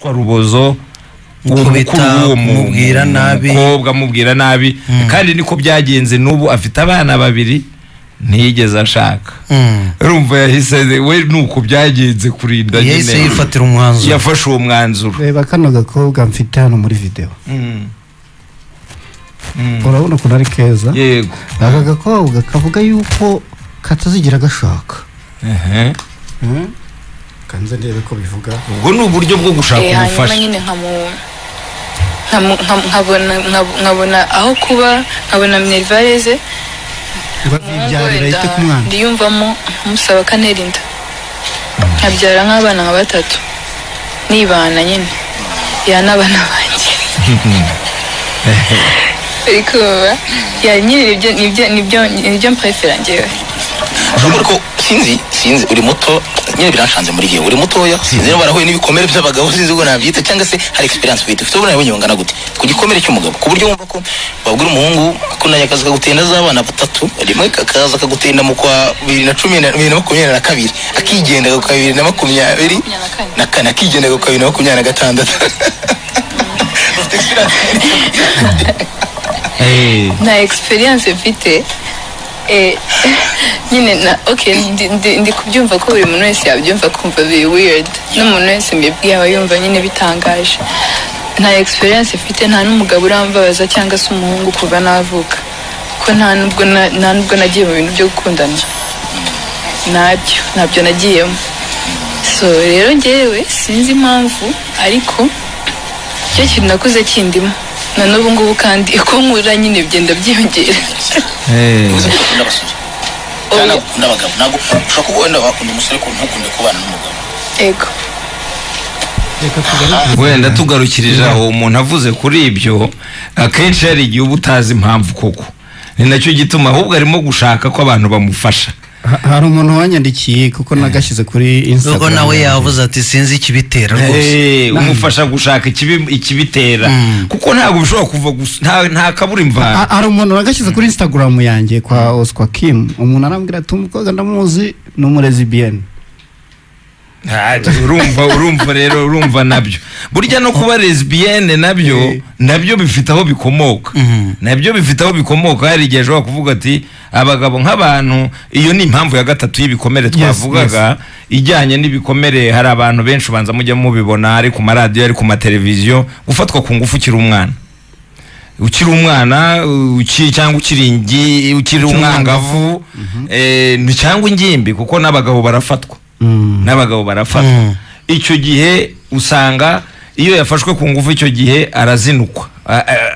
Rubozo uwo Gukubita, mukuru w'uwo kumubwira nabi. mukobwa amubwira nabi, kandi niko byagenze. N'ubu afite abana babiri, ntiyigeze ashaka. Urumva yahise we, nuko byagenze kurinda yahise nyine yifatira umwanzuro. Yafashe uwo mwanzuro. Reba kano gakobwa mfite hano muri video. Urabona ukuntu ari keza? Yego. Aka gakobwa kavuga yuko katazigira gashaka. Kanze ndebe ko bivuga. Ubwo ni uburyo bwo gushaka Hanyuma ubufasha. nyine nkabona aho kuba, nkabona minerval ze. Ngo azibyarira, yite ku mwana. Ndiyumvamo nkamusaba kantera inda, nkabyara nk'abana nka batatu, nibana nyine ya n'abana banjye. Ariko ya nyine nibyo mprefera njyewe. Ariko sinzi, uri muto nyine, biranshanze muri gihe uri mutoya. Sinzi niba barahuye n'ibikomere by'abagabo, sinzi uko nabyita, cyangwa se hari experience ufite ubona bungana gute ku gikomere cy'umugabo, ku buryo wumva ko wabwira umuhungu ko nayo akazi kagutenda z'abana batatu rimwe, kakaza kagutenda mu kwa 2010 na 2022, akigenda kwa 2024, akigenda kwa 2026? Ufite experience? Nta experience mfite. Nyine na okay, ndi kubyumva ko buri muntu wese yabyumva kumva biri weird, n'umuntu wese mbibwiye aba yumva nyine bitangaje. Nta experience mfite, nta n'umugabo urambabaza cyangwa se umuhungu kuva navuka, ko nta nubwo nagiye mu bintu byo gukundana, ntabyo nagiyemo. So rero njyewe sinzi impamvu, ariko icyo kintu nakuze kindimo na n'ubu ngubu, kandi uko nkura nyine bigenda byiyongera. Uzi ko ukunda abasore cyangwa ntabwo ukunda abagabo? Ntabwo ushobora kuba wenda wakunda umusore ko ntukunde kubana n'umugabo. Ego. Reka tugaruke. Wenda tugarukirije aho umuntu avuze kuri ibyo, akenshi hari igihe uba utazi impamvu koko, ni nacyo gituma ahubwo arimo gushaka ko abantu bamufasha. Hari umuntu wanyandikiye kuko nagashyize kuri Instagram. Ubwo nawe yavuze ati: "Sinzi ikibitera rwose." Umufasha gushaka ikibitera, kuko ntabwo bishobora kuva gusa, nta kabura imvano. Hari umuntu nagashyize kuri Instagram yanjye kwa Oscar Kim, umuntu arambwira ati: "Umukobwa ndamuzi, ni umu lesbienne." Urumva rero, urumva nabyo burya no kuba lesbienne nabyo nabyo bifite aho bikomoka. Nabyo bifite aho bikomoka. Hari igihe ashobora kuvuga ati abagabo nk'abantu, iyo ni impamvu ya gatatu y'ibikomere twavugaga ijyanye n'ibikomere. Hari abantu benshi ubanza mujya mubibona, ari ku maradiyo, ari ku mateleviziyo, gufatwa ku ngufu ukiri umwana, cyangwa ukiri umwangavu, cyangwa ingimbi, kuko n'abagabo barafatwa. N'abagabo barafatwa. Icyo gihe usanga iyo yafashwe ku ngufu, icyo gihe arazinukwa.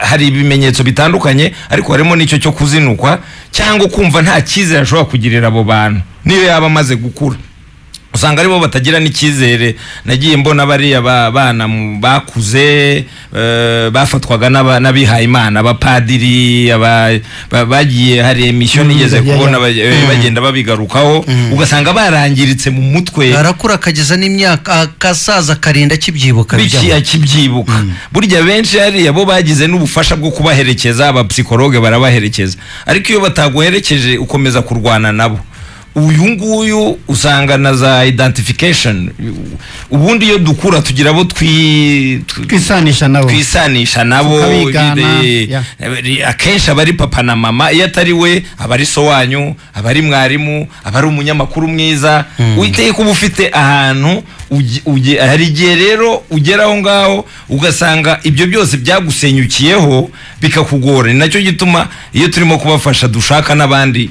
Hari ibimenyetso bitandukanye, ariko harimo n'icyo cyo kuzinukwa cyangwa kumva nta cyizere ashobora kugirira abo bantu niyo yaba amaze gukura. Usanga aribo batagira n'icyizere. Nagiye mbona bariya bana bakuze, bafatwaga n'abihaye Imana, abapadiri, bagiye, hari émission nigeze kubona bagenda babigarukaho, ugasanga barangiritse mu mutwe. Arakura akageza n'imyaka, akasaza, akarinda akibyibuka. Biki bijyamo. Akibyibuka. Burya benshi hariya bo bagize n'ubufasha bwo kubaherekeza, abapsikologe barabaherekeza, ariko iyo bataguherekeje ukomeza kurwana nabo. Uyu nguyu usanga na za identification, ubundi iyo dukura tugira abo twisanisha nabo. Twisanisha nabo. Tukabigana, Akenshi aba ari papa na mama, iyo atari we aba ari so wanyu, aba ari mwarimu, aba ari umunyamakuru mwiza. Witeka uba ufite ahantu hari igihe rero ugera aho ngaho ugasanga ibyo byose byagusenyukiyeho, bikakugora. Ni nacyo gituma iyo turimo kubafasha dushaka n'abandi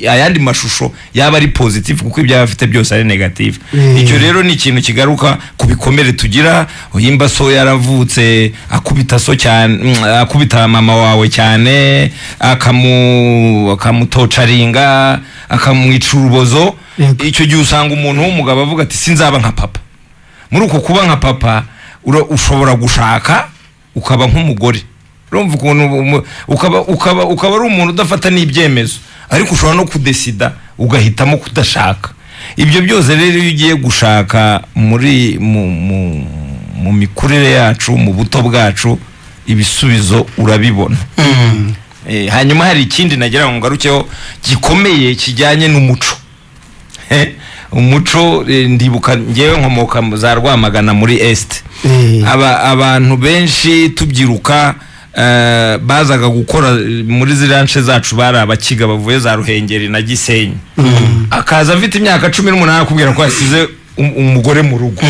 ayandi mashusho yaba ari positive, kuko ibyo bafite byose ari negative. Icyo rero ni ikintu kigaruka ku bikomere tugira. Yimba so yaravutse akubita so cyane, akubita mama wawe cyane, akamutocaringa, akamwica urubozo. Icyo gihe usanga umuntu w'umugabo avuga ati: "Sinzaba nka papa." Muri uko kuba nka papa, ushobora gushaka ukaba nk'umugore. Urumva ukuntu ukaba ari umuntu udafata n'ibyemezo, ariko ushobora no kudesida ugahitamo kudashaka. Ibyo byose rero, iyo ugiye gushaka muri mu mikurire yacu, mu buto bwacu, ibisubizo urabibona. Hanyuma hari ikindi nagira ngo ngarukeho gikomeye kijyanye n'umuco. Umuco, ndibuka ngewe nkomoka za Rwamagana muri Est. Abantu benshi tubyiruka bazaga gukora muri ziriya nce zacu bari abakiga bavuye za Ruhengeri na Gisenyi. Akaza afite imyaka 18 akubwira ko yasize umugore mu rugo.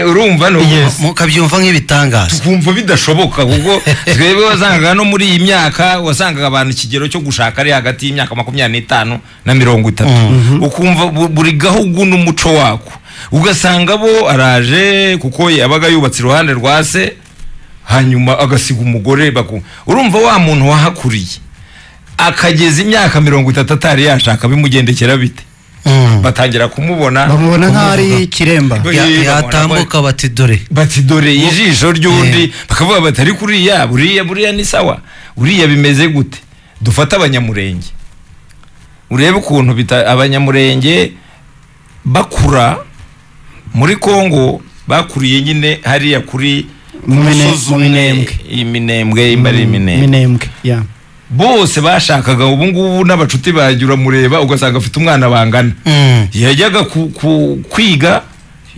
Urumva no mukabyumva nk'ibitangaza, tukumva bidashoboka, kuko twebwe wasangaga no muri iyi myaka wasangaga abantu ikigero cyo gushaka ari hagati y'imyaka 25 na 30. Ukumva buri gahugu n'umuco wako, ugasanga bo araje kuko yabaga yubatse iruhande rwa se, hanyuma agasiga umugore. Urumva wa muntu wahakuriye akageza imyaka 30 atari yashaka, bimugendekera bite? Batangira kumubona, bamubona nk'ari ikiremba, yatambuka bati dore, bati dore ijisho ry'undi, bakavuga bati ariko uriya buriya ni sawa, uriya bimeze gute? Dufate abanyamurenge, urebe ukuntu abanyamurenge bakura muri Kongo, bakuriye nyine hariya kuri Minembwe, imbari Minembwe bose bashakaga. Ubu ngubu n'abacuti bagira mureba ugasanga afite umwana bangana. Yajyaga kwiga,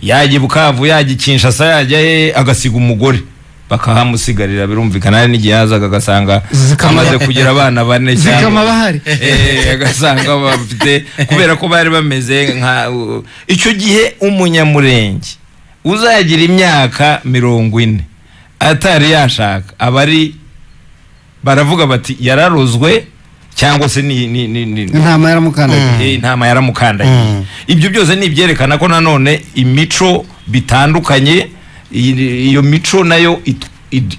yajya Bukavu, yajya Kinshasa, yajya agasiga umugore bakahamusigarira. Birumvikana hari n'igihe yazaga agasanga amaze kugira abana bane cyangwa bahari, agasanga bafite, kubera ko bari bameze nka icyo gihe. Umunyamurenge uzagira imyaka 40 atari yashaka, abari baravuga bati yararozwe cyangwa se ni intama yaramukandagiye, intama yaramukandagiye. Ibyo byose ni ibyerekana ko nanone imico bitandukanye, iyo mico nayo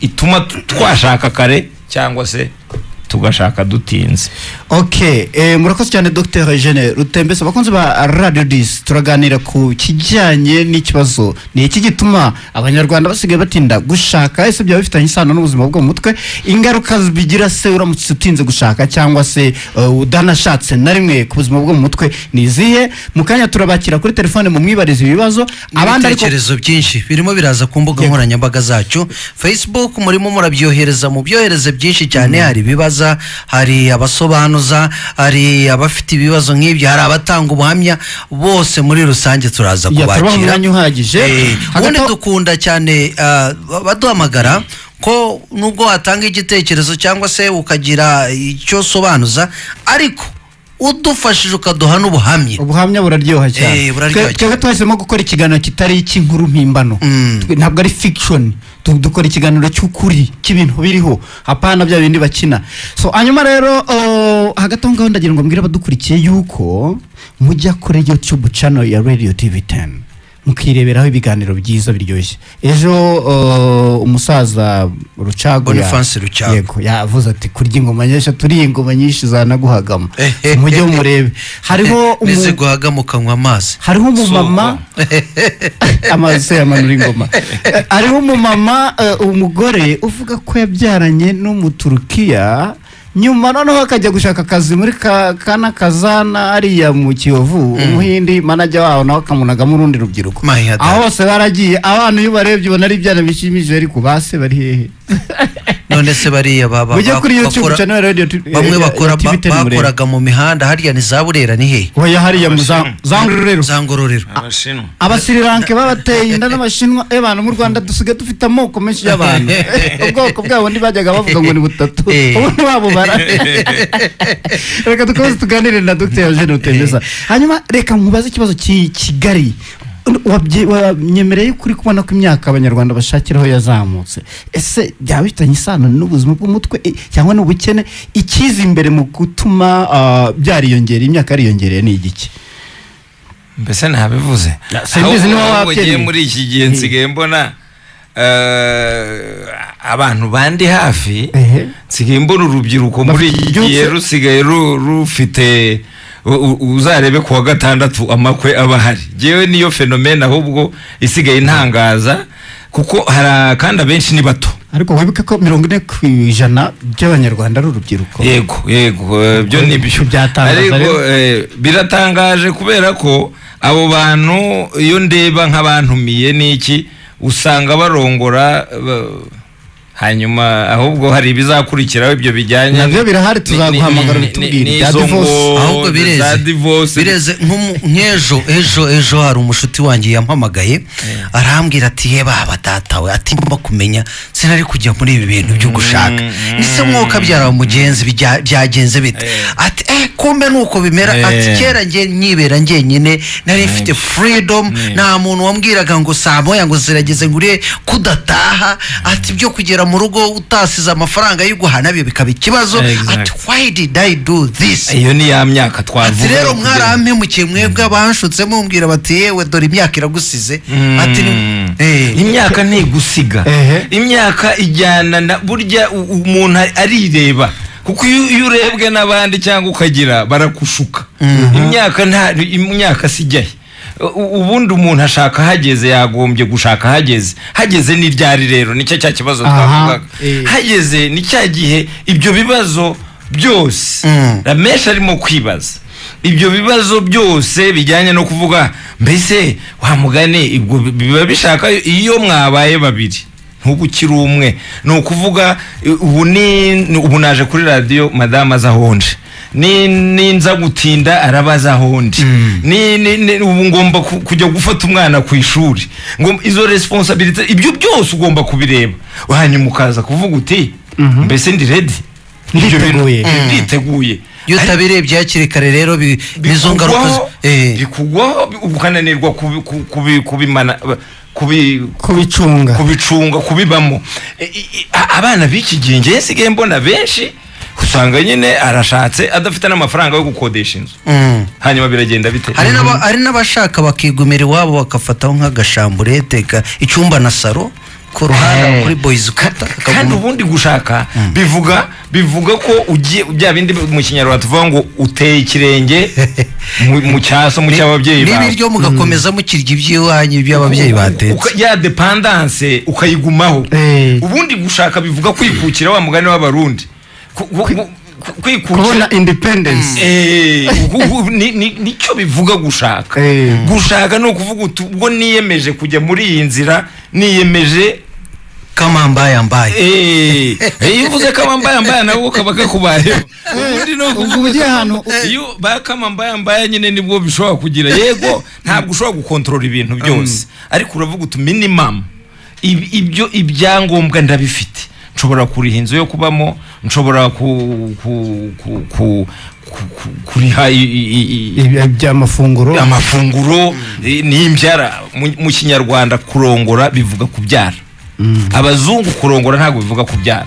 ituma twashaka kare cyangwa se tugashaka dutinze. Okay, murakoze cyane Dr. Eugene Rutembesa. Abakunzi ba Radio 10, turaganira ku kijyanye n'ikibazo ni iki gituma abanyarwanda basigaye batinda gushaka. Ese byaba bifitanye isano n'ubuzima bwo mu mutwe? Ingaruka bigira se uramutse utinze gushaka cyangwa se udanashatse na rimwe ku buzima bwo mu mutwe ni izihe? Mu kanya turabakira kuri telefone mu mwibariza ibibazo. Abandi ariko ibitekerezo byinshi birimo biraza ku mbuga nkoranyambaga zacu, Facebook murimo murabyohereza, mu byohereze byinshi cyane. Hari ibibazo, hari abasobanuza, hari abafite ibibazo nk'ibyo, hari abatanga ubuhamya, bose muri rusange turaza kubakira. Ubundi dukunda cyane baduhamagara ko nubwo watanga igitekerezo cyangwa se ukagira icyo sobanuza, ariko udufashije ukaduha n'ubuhamya. Ubuhamya buraryoha cyane. Twebwe twahisemo gukora ikiganiro kitari icy'inkuru mpimbano, ntabwo ari fiction, dukora ikiganiro cy'ukuri cy'ibintu biriho, hapana bya bindi bakina. So hanyuma rero hagati aho ngaho ndagira ngo mbwire abadukurikiye yuko mujya kuri YouTube channel ya Radio TV 10 mukireberaho ibiganiro byiza biryoshye. Ejo umusaza Rucago, Boniface Rucago, yego, yavuze ati kurya ingoma nyinshi, turi ingoma nyinshi zanaguhagama, mujye murebe. Hariho nize guhagama ukanywa amazi. Hariho umumama amazi yamanura ingoma. Hariho umumama, umugore uvuga ko yabyaranye n'Umuturukiya, nyuma noneho akajya gushaka akazi muri kana kazana ariya mu Kiyovu, umuhindi manager waho nawe akamunagamo urundi rubyiruko. Aho hose baragiye, abantu iyo barebye ubona ari ibyana bishimishije, ariko base bari hehe? None se bariya baba kuri YouTube channel Radio bamwe bakora bakoraga mu mihanda hariya ni za Burera ni hehe? Oya, hariya mu za Ngororero. Za Ngororero. Abasirilanke babateye inda n'abashinwa. Abantu mu Rwanda dusigaye dufite amoko menshi y'abantu. Ubwoko bwabo ntibajyaga bavuga ngo ni butatu, ubu wabo bara. Reka dukomeze tuganire na Dr. Eugene Rutembesa. Hanyuma reka nkubaze ikibazo Kigali. Wanyemereye kuri kubona ko imyaka abanyarwanda bashakiraho yazamutse, ese byaba bifitanye isano n'ubuzima bw'umutwe cyangwa n'ubukene? Ikiza imbere mu gutuma byariyongera, imyaka yariyongereye ni igiki? Mbese ntabivuze. Simbizi niba wabyemeye. Muri iki gihe nsigaye mbona abantu bandi hafi, nsigaye mbona urubyiruko muri iki gihe rusigaye rufite, uzarebe kuwa gatandatu amakwe aba ahari. Jewe niyo phenomene ahubwo isigaye intangaza, kuko hari kandi abenshi ni bato. Ariko wibuke ko 40% by'abanyarwanda ari urubyiruko. Yego, yego, byo ni byo. Ariko biratangaje kubera ko abo bantu iyo ndeba nk'abantumiye n'iki, usanga barongora Hanyuma ahubwo hari ibizakurikiraho ibyo bijyanye nabyo birahari, tuzaguhamagara bitubwire bya divorce. Ahubwo bireze nk'ejo ejo hari umushuti wanjye yampamagaye arambwira ati ye baba data we, ati ngomba kumenya sinari kujya muri ibi bintu byo gushaka, nise mwoka byara mugenzi byagenze bite? Ati kumbe nuko bimera. Ati kera nge nyibera ngenyine nari mfite freedom, nta muntu wambwiraga ngo saa moya ngo zirageze nguriye kudataha, ati byo kugera mu rugo utasize amafaranga yo guhana byo bikaba ikibazo. Ati why did I do this? Iyo ni ya myaka twavuga. Ati rero mwarampemukiye mwebwe abanshutse mumbwira bati yewe dore imyaka iragusize. Ati imyaka ntigusiga, imyaka ijyana na burya umuntu arireba, kuko iyo urebwe n'abandi cyangwa ukagira barakushuka. Imyaka nta imyaka sijyahe. Ubundi umuntu ashaka hageze, yagombye gushaka hageze. Hageze ni ryari rero? Nicyo cya kibazo twavugaga. Hageze ni cya gihe ibyo bibazo byose Ramesh arimo kwibaza, ibyo bibazo byose bijyanye no kuvuga mbese wa mugani ibwo biba bishaka iyo mwabaye babiri ntubu ukiri umwe. Ni ukuvuga ubu naje kuri radio madame azahonje, ninza gutinda arabaza hondi, ni ubu ngomba kujya gufata umwana ku ishuri, ngo izo responsibility ibyo byose ugomba kubireba, hanyuma ukaza kuvuga uti mbese ndi ready, nditeguye. Iyo utabirebye hakiri kare rero bizo ngaruka bikugwaho, ukananirwa kubimana, kubicunga, kubibamo. Abana b'iki gihe ngiye nsigaye mbona benshi usanga nyine arashatse adafite n'amafaranga yo gukodesha inzu, hanyuma biragenda bite? Hari n'abashaka bakigumira iwabo bakafataho nk'agashamburete icyumba na saro ku ruhande kuri boys quarter. Kandi ubundi gushaka bivuga ko ugiye bya bindi mu Kinyarwanda tuvuga ngo uteye ikirenge mu cyaso mu cy'ababyeyi bawe, n'ibiryo mugakomeza mukirya iby'iwanyu by'ababyeyi batetse, ya dependance ukayigumaho. Ubundi gushaka bivuga kwikukira wa mugani w'abarundi, kubona independence. Nicyo bivuga gushaka. Gushaka ni ukuvuga ubwo niyemeje kujya muri iyi nzira, niyemeje kama mbaya mbaya. Iyo uvuze kama mbaya mbaya nabwo kaba kakubayeho. Ubundi no ugiye hano iyo ba kama mbaya mbaya nyine nibwo bishobora kugira. Yego ntabwo ushobora gukontorora ibintu byose, ariko uravuga uti minimum ibyo ibyangombwa ndabifite, nshobora kuriha inzu yo kubamo, nshobora kuriha iby'amafunguro, amafunguro n'imbyara. Mu Kinyarwanda kurongora bivuga kubyara. Abazungu kurongora ntabwo bivuga kubyara.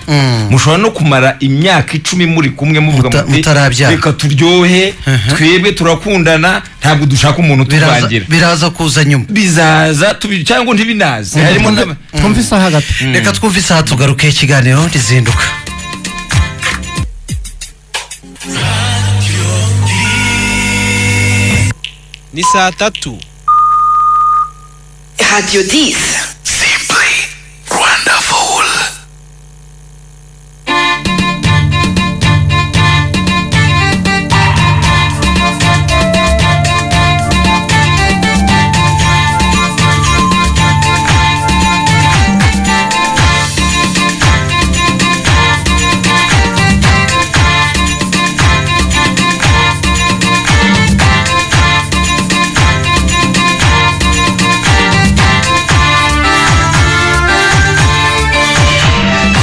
Mushobora no kumara imyaka 10 muri kumwe muvuga muti reka turyohe, twebwe turakundana, ntabwo dushaka umuntu tuvangira, biraza kuza nyuma, bizaza cyangwa ntibinaze. Harimo twumve isaha gato, reka twumve isaha tugaruke ikiganiro rizinduka. Ni saa 3. Radio 10. Wonderful.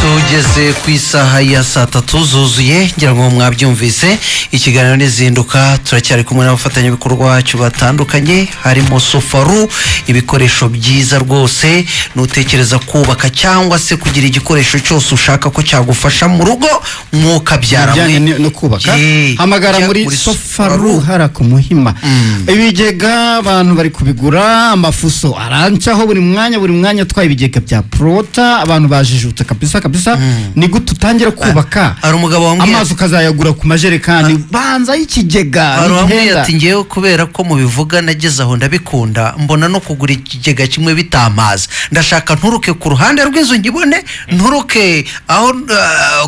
Tugeze ku isaha ya saa 3 zuzuye, ngira ngo mwabyumvise ikiganiro nizinduka. Turacyari kumwe n'abafatanyabikorwa bacu batandukanye, harimo Sofaru, ibikoresho byiza rwose nutekereza kubaka cyangwa se kugira igikoresho cyose ushaka ko cyagufasha mu rugo mwuka byara no kubaka. Hamagara muri Sofaru hara ku Muhima. Ibigega abantu bari kubigura, amafuso arancaho buri mwanya twaye ibigega bya Prota, abantu bajijutse kabisa kabisa. Ni gute utangira kubaka amazi ukazayagura ku majerekani, banza y'ikigega. Hari uwambwiye ati ngewe kubera ko mubivuga nageze aho ndabikunda, mbona no kugura ikigega kimwe bitamaza, ndashaka nturuke ku ruhande rw'inzu nkibone, nturuke aho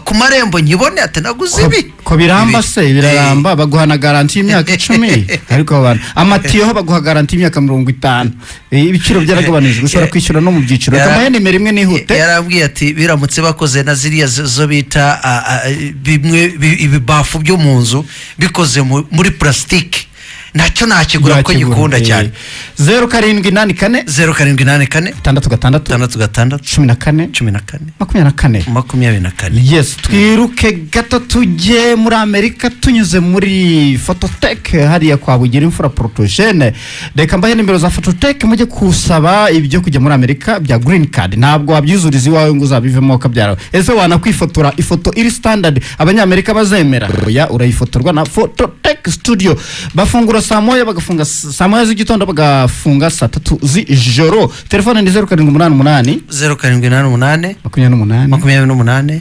ku marembo nkibone, ati naguze ibi. Ko biramba se, biraramba, baguha na garanti y'imyaka 10. Ariko abantu amatiyo baguha garanti y'imyaka 50. Ibiciro byaragabanijwe, ushobora kwishyura no mu byiciro. Kamaye nimero imwe nihute. Yarambwiye ati biramutse bakoze na ziriya zo bita bimwe ibibafu byo mu nzu bikoze muri plastique, nacyo nakigura ko gikunda cyane. 0784 0784 66 66 14 14 24 24. Yes, twiruke gato tujye muri Amerika tunyuze muri Phototech hariya kwa Bugira Imfura Protogene. Reka mbahe nimero za Phototech mujye kusaba ibyo kujya muri Amerika bya green card. Ntabwo wabyuzuriza iwawe ngo uzabivemo ukabyara. Ese wanakwifotora ifoto iri standard abanyamerika bazemera? Oya, urayifotorwa na Phototech Studio. Bafungura saa moya bagafunga saa moya z'igitondo, bagafunga saa 3 z'ijoro. Telefone ni 0788 0788 28 28 11 11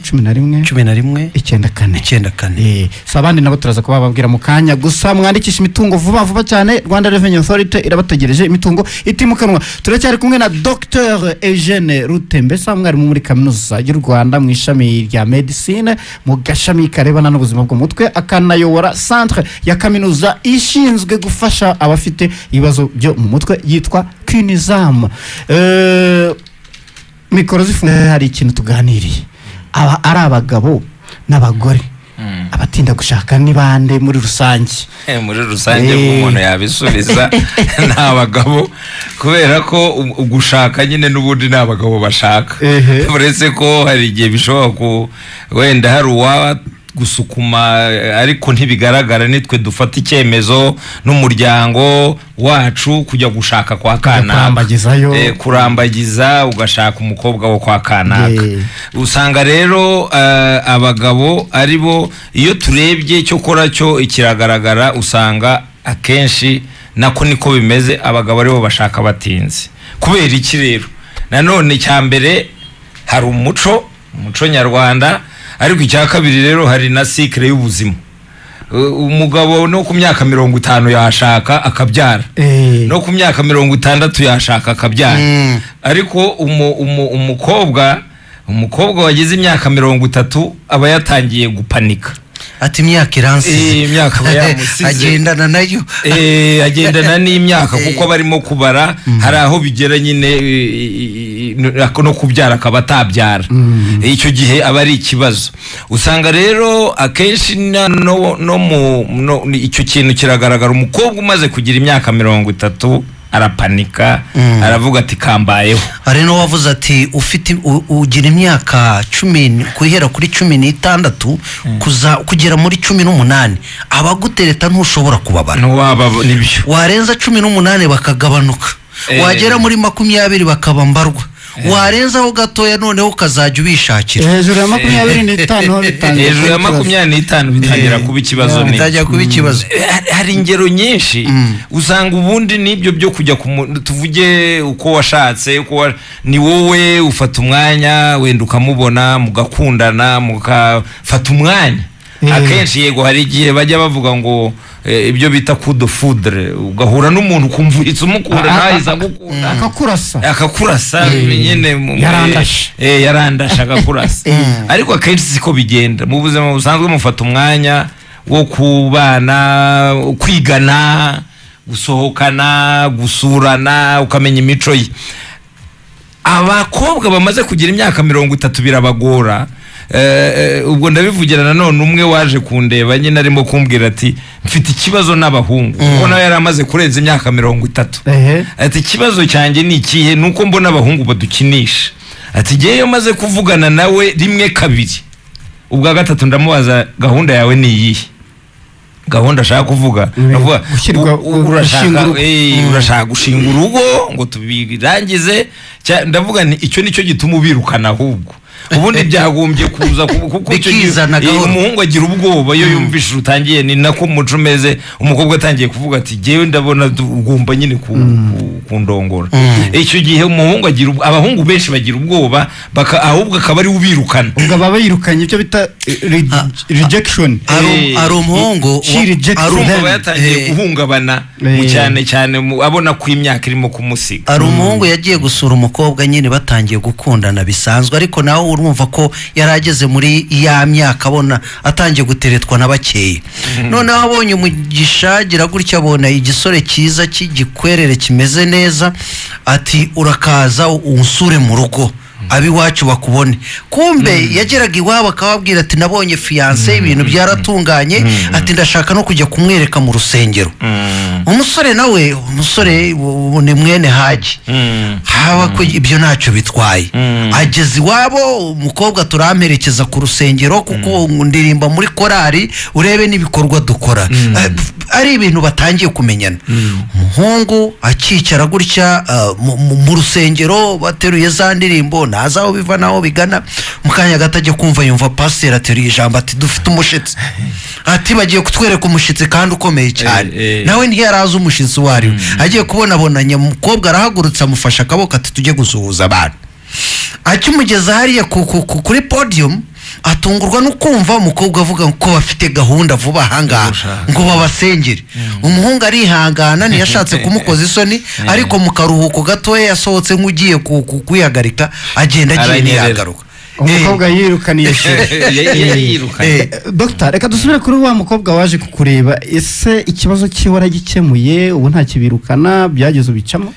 94 94. So abandi nabo turaza kuba bababwira mu kanya. Gusa mwandikisha imitungo vuba vuba cyane, Rwanda Revenue Authority irabategereje imitungo itimukanwa. Turacyari kumwe na Dr Eugene Rutembesa, mwarimu muri kaminuza y'u Rwanda mu ishami rya medicine mu gashami karebana n'ubuzima bwo mutwe, akanayobora centre ya kaminuza ishinzwe gufasha abafite ibibazo byo mu mutwe yitwa Kinizam. Mikoro zifunguye, hari ikintu tuganiriye. Aba ari abagabo n'abagore abatinda gushaka ni bande muri rusange? Muri rusange umuntu yabisubiza ni abagabo, kubera ko gushaka nyine n'ubundi ni abagabo bashaka. Uretse ko hari igihe bishobora ku wenda hari uwaba gusukuma, ariko ntibigaragara, nitwe dufata icyemezo n'umuryango wacu kujya gushaka kwa kanaka, kurambagiza ugashaka umukobwa wo kwa kanaka. Usanga rero abagabo aribo, iyo turebye cyo kora cyo ikiragaragara, usanga akenshi nako niko bimeze, abagabo aribo bashaka batinze. Kubera iki rero? Nanone cyambere hari umuco nyarwanda, ariko icya kabiri rero hari na cycle y'ubuzima. Umugabo no ku myaka 50 yashaka akabyara, no ku myaka 60 yashaka akabyara. Ariko umukobwa wagize imyaka 30 aba yatangiye gupanika, ati imyaka iransize, imyaka yamusize, agendana nayo, agendana n'imyaka, kuko barimo kubara hari aho bigera nyine no kubyara akaba atabyara. Icyo gihe aba ari ikibazo. Usanga rero akenshi no icyo kintu kiragaragara, umukobwa umaze kugira imyaka 30 arapanika, aravuga ati kambayeho. Hari no wavuze ati ufite ugira imyaka 10 kuhera kuri 16 kuza kugera muri 18 abagutereta ntushobora kubabara, ntiwaba nibyo. Warenza 18 bakagabanuka, wagera muri 20 bakabambarwa, warenzaho gatoya noneho ukazajya ubishakira. Hejuru ya 25 bitangira, hejuru ya 25 bitangira kuba ikibazo, bitangira kuba ikibazo. Hari ingero nyinshi usanga ubundi nibyo byo kujya tuvuge uko washatse, uko ni wowe ufata umwanya wenda ukamubona mugakundana mukafata umwanya. Akenshi yego hari igihe bajya bavuga ngo ibyo bita coup de foudre, ugahura n'umuntu ukumva umukunda ntahiza agukunda, akakurasa nyine, yarandashe akakurasa. Ariko akenshi siko bigenda mu buzima busanzwe, mufata umwanya wo kubana, kwigana, gusohokana, gusurana, ukamenya imico ye. Abakobwa bamaze kugira imyaka 30 birabagora. Ubwo ndabivugira nanone umwe waje kundeba nyine arimo kumbwira ati mfite ikibazo n'abahungu, kuko nawe yari amaze kurenza imyaka 30. Ati ikibazo cyanjye ni ikihe? Nuko mbona abahungu badukinisha. Ati ngewe iyo maze kuvugana nawe rimwe kabiri, ubwa gatatu ndamubaza gahunda yawe ni iyihe? Gahunda ashaka kuvuga, urashaka gushinga urugo ngo tubirangize. Ndavuga nti icyo nicyo gituma ubirukana ahubwo. Ubundi byagombye kuza kuko icyo gihe Bikizana gahoro. Umuhungu agira ubwoba iyo yumvise utangiye, ni nako umuco umeze. Umukobwa atangiye kuvuga ati jyewe ndabona ugomba nyine kundongora. Icyo gihe umuhungu agira abahungu benshi bagira ubwoba, ahubwo akaba ari we ubirukana. Ubwo baba yirukanye icyo bita rejection. Hari umuhungu She rejects hari them. Aba yatangiye guhungabana mu cyane cyane abona ko imyaka irimo kumusiga. Hari umuhungu yagiye gusura umukobwa nyine batangiye gukundana bisanzwe, ariko nawe urumva ko yari ageze muri ya myaka abona atangiye guteretwa na bakeya. Noneho abonye umugisha agira gutya, abona igisore cyiza cy'igikwerere kimeze neza, ati urakaza unsure mu rugo abiwacu bakubone. Kumbe yageraga iwabo akababwira ati nabonye fiance, ibintu byaratunganye, ati ndashaka no kujya kumwereka mu rusengero. Umusore nawe, umusore ni mwene Haji, haba ko ibyo ntacyo bitwaye. Ageze iwabo umukobwa turamperekeza ku rusengero kuko ndirimba muri korari, urebe n'ibikorwa dukora. Ari ibintu batangiye kumenyana. Umuhungu akicara gutya mu rusengero bateruye za ndirimbo, ntazi aho biva naho bigana. Mu kanya gato ajya kumva yumva pasiteri ateruye ijambo ati dufite umushitsi, ati bagiye kutwereka umushitsi kandi ukomeye cyane. Nawe ntiyarazi umushitsi uwo ari we. Agiye kubona abonanye umukobwa arahagurutse amufashe akaboko ati tujye gusuhuza abantu. Akimugeza hariya kuri podium atungurwa no kumva umukobwa avuga ko bafite gahunda vuba ahangaha ngo babasengere. Umuhungu arihangana ntiyashatse kumukoza isoni, ariko mu karuhuko gatoya yasohotse nk'ugiye kwihagarika, agenda agiye ntiyagaruka. Umukobwa yirukaniye yirukanye. Dr, reka dusubire kuri wa mukobwa waje kukureba. Ese ikibazo cye waragikemuye? Ubu nta kibirukana byageze ubicamo?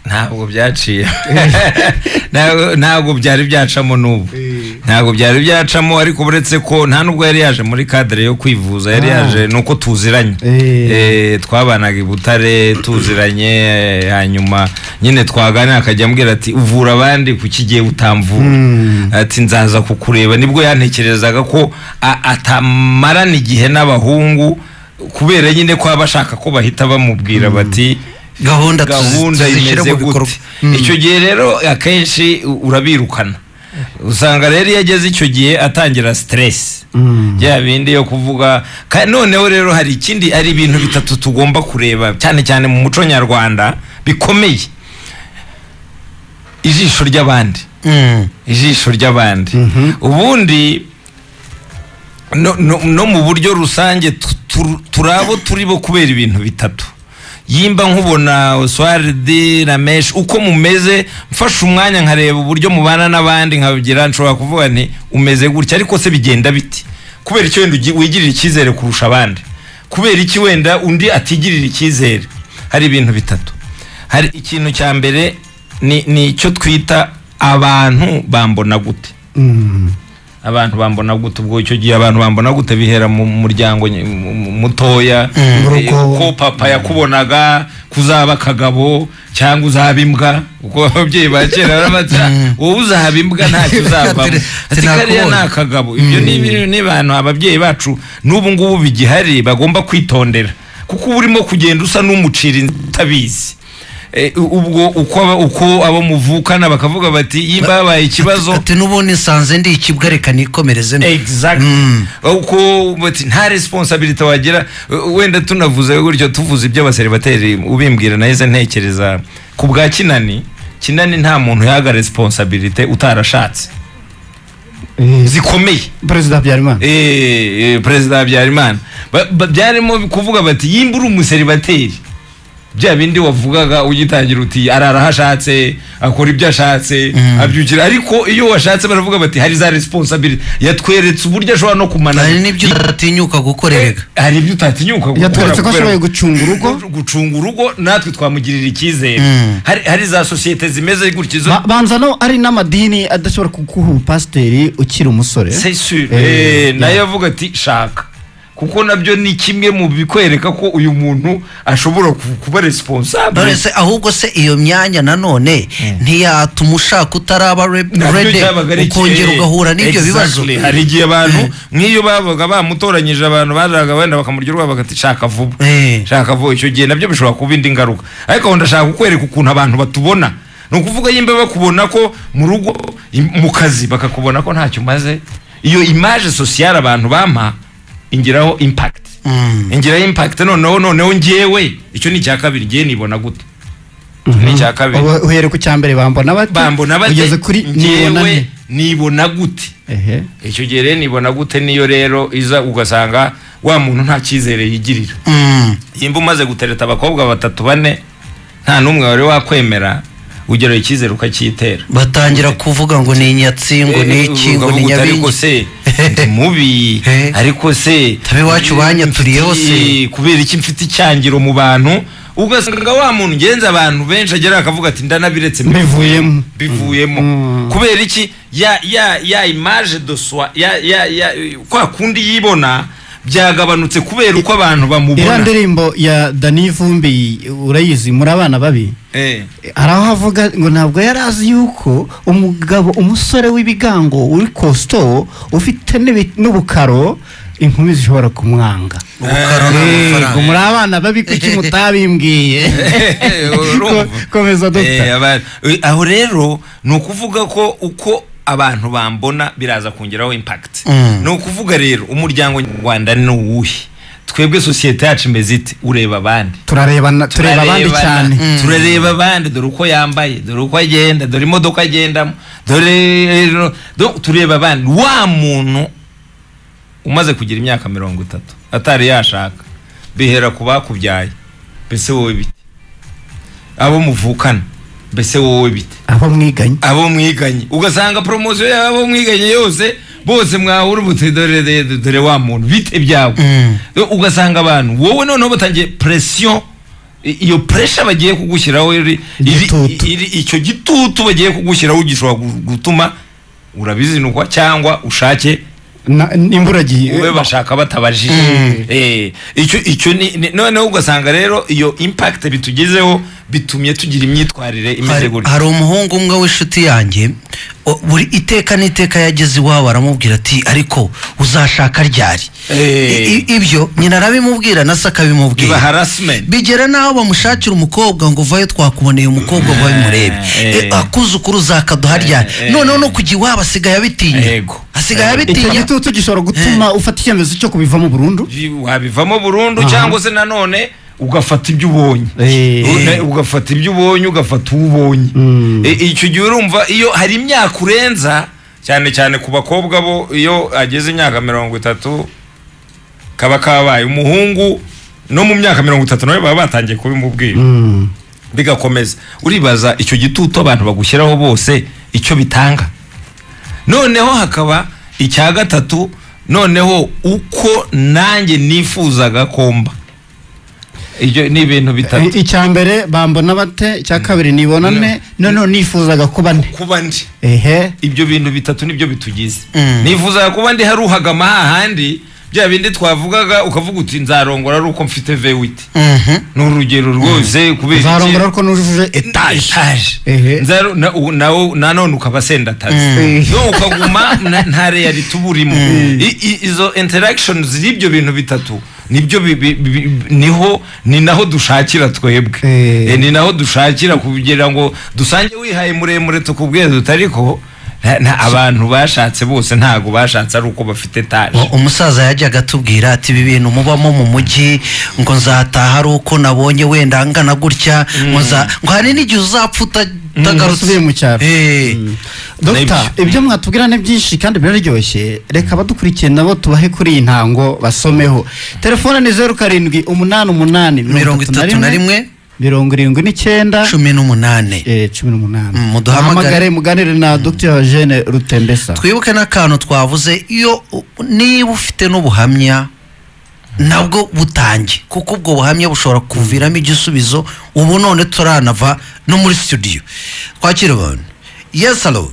Ntabwo byaciye. Ntabwo byari byacamo n'ubu. Ntabwo byari byacamo, ariko uretse ko nta nubwo yari yaje muri cadre yo kwivuza, yari yaje nuko tuziranye. Twabanaga i Butare tuziranye, hanyuma nyine twaganira akajya ambwira ati uvura abandi kuki gihe utamvura, ati nzaza kukureba. Nibwo yantekerezaga ko atamarana igihe n'abahungu kubera nyine ko abashaka ko bahita bamubwira bati gahunda imeze gute. Icyo gihe rero akenshi urabirukana. Usanga rero iyo ageze icyo gihe atangira stress bya bindi yo kuvuga. Noneho rero hari ikindi, ari ibintu bitatu tugomba kureba cyane cyane mu muco nyarwanda bikomeye. Ijisho ry'abandi. Ijisho ry'abandi. Ubundi no mu buryo rusange turabo turibo kubera ibintu bitatu. Yimba nkubona Oswald Ramesh uko mumeze, mfashe umwanya nkareba uburyo mubana n'abandi nkabigira, nshobora kuvuga nti umeze gutya, ariko se bigenda biti kubera icyo wenda wigirira icyizere kurusha abandi, kubera iki wenda undi atigirira icyizere. Hari ibintu bitatu. Hari ikintu cya mbere ni icyo twita abantu bambona gute. Abantu bambona gute, ubwo icyo gihe abantu bambona gute bihera mu muryango mutoya, ko papa yakubonaga kuzaba kagabo cyangwa uzaba imbwa, uko ababyeyi ba kera barabatsa wowe uzaba imbwa ntacyo uzavamo, ati kariya ni akagabo. Ibyo ni abantu ababyeyi bacu n'ubu ngubu bigihari bagomba kwitondera, kuko uba urimo kugenda usa n'umucira utabizi. Ubwo uko abo muvukana bakavuga bati yimba babaye ikibazo, ati n'ubundi nsanze ndi ikibwa reka nikomereze. Exactly. Uko bati nta responsibility wagira. Wenda tunavuze gutyo, tuvuze ibyo abaseribateri ubimbwira nahise ntekereza ku bwa Kinani. Kinani nta muntu yaga responsibility utarashatse zikomeye. Perezida Habyarimana. Perezida Habyarimana byarimo kuvuga bati yimba uri umuseribateri, bya bindi wavugaga ugitangira uti arara hashatse, akora ibyo ashatse, abyukira, ariko iyo washatse baravuga bati hari za responsibility. Yatweretse uburyo ashobora no kumana, hari n'ibyo utatinyuka gukorerega, hari ibyo utatinyuka gukora, yatweretse ko ashoboye gucunga urugo, gucunga urugo, natwe twamugirira icyizere. Hari za societe zimeze gutyo izo banza no ari n'amadini adashobora kuguha ubupasiteri ukiri umusore. C'est sûr. Nayo avuga ati shaka, kuko nabyo ni kimwe mu bikwereka ko uyu muntu ashobora kuba responsable. None ahubwo se iyo myanya nanone ntiyatuma ushaka utaraba ready ukongera ugahura n'ibyo bibazo. Hari igihe abantu nk'iyo babaga bamutoranyije abantu bajaga wenda bakamurya urwabo bagati shaka vuba, shaka vuba, icyo gihe nabyo bishobora kuba indi ngaruka. Ariko ndashaka kukwereka ukuntu abantu batubona. Ni ukuvuga yimba bakubona ko mu rugo mu kazi bakakubona ko ntacyo umaze. Iyo image sociale abantu bampa ingiraho impact. Ingiraho impact noneho njyewe icyo ni icya kabiri, ngiye nibona gute? Ni icya kabiri. Uhere ku cya mbere, bambona bate, ugeze kuri njyewe nibona gute. Icyo gihe rero nibona gute niyo rero iza ugasanga wa muntu nta cyizere yigirira. Yimba umaze gutereta abakobwa batatu bane nta n'umwe wari wakwemera, ugera icyizere ukacyitera. Batangira kuvuga ngo ni inyatsi, ngo ni iki, ngo ni nyabingi, ariko se ndi mubi, ariko se tabe iwacu banyaturiye hose, kubera iki mfite icyangiro mu bantu. Ugasanga wa muntu ngenza abantu benshi agera akavuga ati ndanabiretse bivuyemo. Kubera iki? Ya image de soi, ya kwa kundi yibona byagabanutse kubera uko abantu bamubona. Iriya ndirimbo ya Danny Vumbi urayizi, muri abana babi, hari aho avuga ngo ntabwo yari azi yuko umugabo, umusore w'ibigango uri costaud ufite n'ubukaro, inkumi zishobora kumwanga. Ubukaro n'amafaranga. Muri abana babi kuki mutabimbwiye? Komeza doctor. Aho rero ni ukuvuga ko uko abantu bambona biraza kongeraho impact. Ni ukuvuga rero umuryango nyarwanda ni uwuhe? Twebwe societe yacu imeze ite? Ureba abandi, turareba abandi cyane, turareba abandi, dore uko yambaye, dore uko agenda, dore imodoka agendamo, dore tureba abandi. Wa muntu umaze kugira imyaka 30 atari yashaka, bihera ku bakubyaye, mbese wowe bite? Abo muvukana, mbese wowe bite? Abo mwiganye, ugasanga promotion y'abo mwiganye yose bose mwahurubutse, dore wa muntu bite byawe. Ugasanga abantu wowe noneho batangiye pression, iyo pressure bagiye kugushyiraho, icyo gitutu bagiye kugushyiraho gishobora gutuma urabizinukwa cyangwa ushake imburagihe ube bashaka batabajije. Icyo ni noneho ugasanga rero iyo impact bitugezeho bitumye tugira imyitwarire imeze gutya. Hari umuhungu umwe w'inshuti yanjye, buri iteka n'iteka yageze iwabo aramubwira ati ariko uzashaka ryari? Ibyo nyina arabimubwira na se akabimubwira, bigera naho bamushakira umukobwa ngo vayo twakuboneye umukobwa ngo bimurebe, akuzukuru zakaduha ryari? Noneho no kujya iwabo asigaye abitinya, asigaye abitinya. Icyo gitutu gishobora gutuma ufata icyemezo cyo kubivamo burundu. Wabivamo burundu cyangwa se nanone ugafata ibyo ubonye, ugafata ibyo ubonye, ugafata ubonye. Icyo gihe urumva iyo hari imyaka urenza, cyane cyane ku bakobwa bo, iyo ageze imyaka 30 kaba kabaye umuhungu, no mu myaka 30 nawe baba batangiye kubimubwira, bigakomeza. Uribaza icyo gitutu abantu bagushyiraho bose icyo bitanga. Noneho hakaba icya gatatu, noneho uko nanjye nifuzaga komba. Ibyo ni ibintu bitatu. Icya mbere bambona bate, icya kabiri nibonane, noneho nifuzaga kuba ndi. Kuba ndi. Ibyo bintu bitatu nibyo bitugize. Nifuzaga kuba ndi haruhagama hahandi bya bindi twavugaga, ukavuga uti nzarongora ari uko mfite V8. Ni urugero rwose, kubera iki nzarongora ariko nujuje etage. Nzaro nanone ukaba sendatazi, no ukaguma nta reality uburimo. Izo interactions z'ibyo bintu bitatu nibyo niho ni naho dushakira twebwe, ni naho dushakira kugira ngo dusange wihaye muremure tukubwiye tutariko abantu bashatse bose ntago bashatse ari uko bafite etaje. Umusaza yajyaga atubwira ati ibi bintu mubamo mu mujyi, ngo nzataha ari uko nabonye wenda angana gutya, ngo hari n'igihe uzapfa utagarutse mu cyaro. Dr, ibyo mwatubwira ni byinshi kandi biraryoshye, reka abadukurikiye nabo tubahe kuri iyi ntango basomeho. Telefone ni 07 88 31 79 18 18. Muduhamagare muganire na Dr. Eugene Rutembesa. Twibuke n'akantu twavuze, iyo niba ufite n'ubuhamya nabwo butange, kuko ubwo buhamya bushobora kuviramo igisubizo. Ubu none turanava no muri studio twakira abantu. Yes, hello.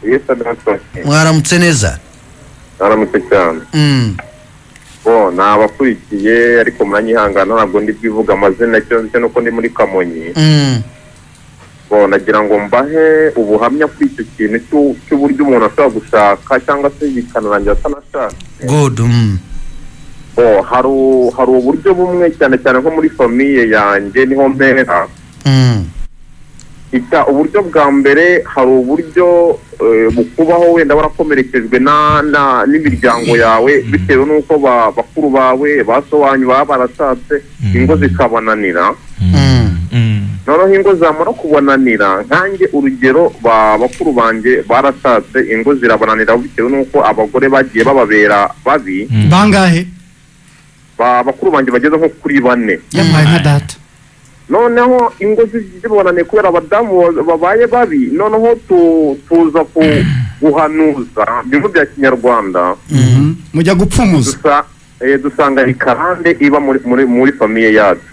Yes, doctor. Mwaramutse neza? Mwaramutse cyane. Bo nabakurikiye ariko muranyihangana ntabwo ndi bwivuga amazina, cyo nuko ndi muri Kamonyi. Bo nagira ngo mbahe ubuhamya kuri icyo kintu cy'uburyo umuntu ashobora gushaka cyangwa se bikanarangira atanashaka. Good. Bo hari uburyo bumwe cyane cyane nko muri famille yanjye niho mpera. Uburyo bwa mbere hari uburyo bukubaho wenda warakomerekejwe n'imiryango yawe bitewe n'uko bakuru bawe basobanyu baba barashatse ingo zikabananira. Noneho ingo zamara kubananira, nkanjye urugero bakuru banjye barashatse ingo zirabananira bitewe n'uko abagore bagiye bababera babi. Bangahe? Bakuru banjye bageze nko kuri 4. Yampaye nka data. Noneho ingo zibonane kubera abadamu babaye babi, noneho tuza guhanuza bimwe bya kinyarwanda mujya gupfumuza, dusanga ikarande iba muri famiye yacu.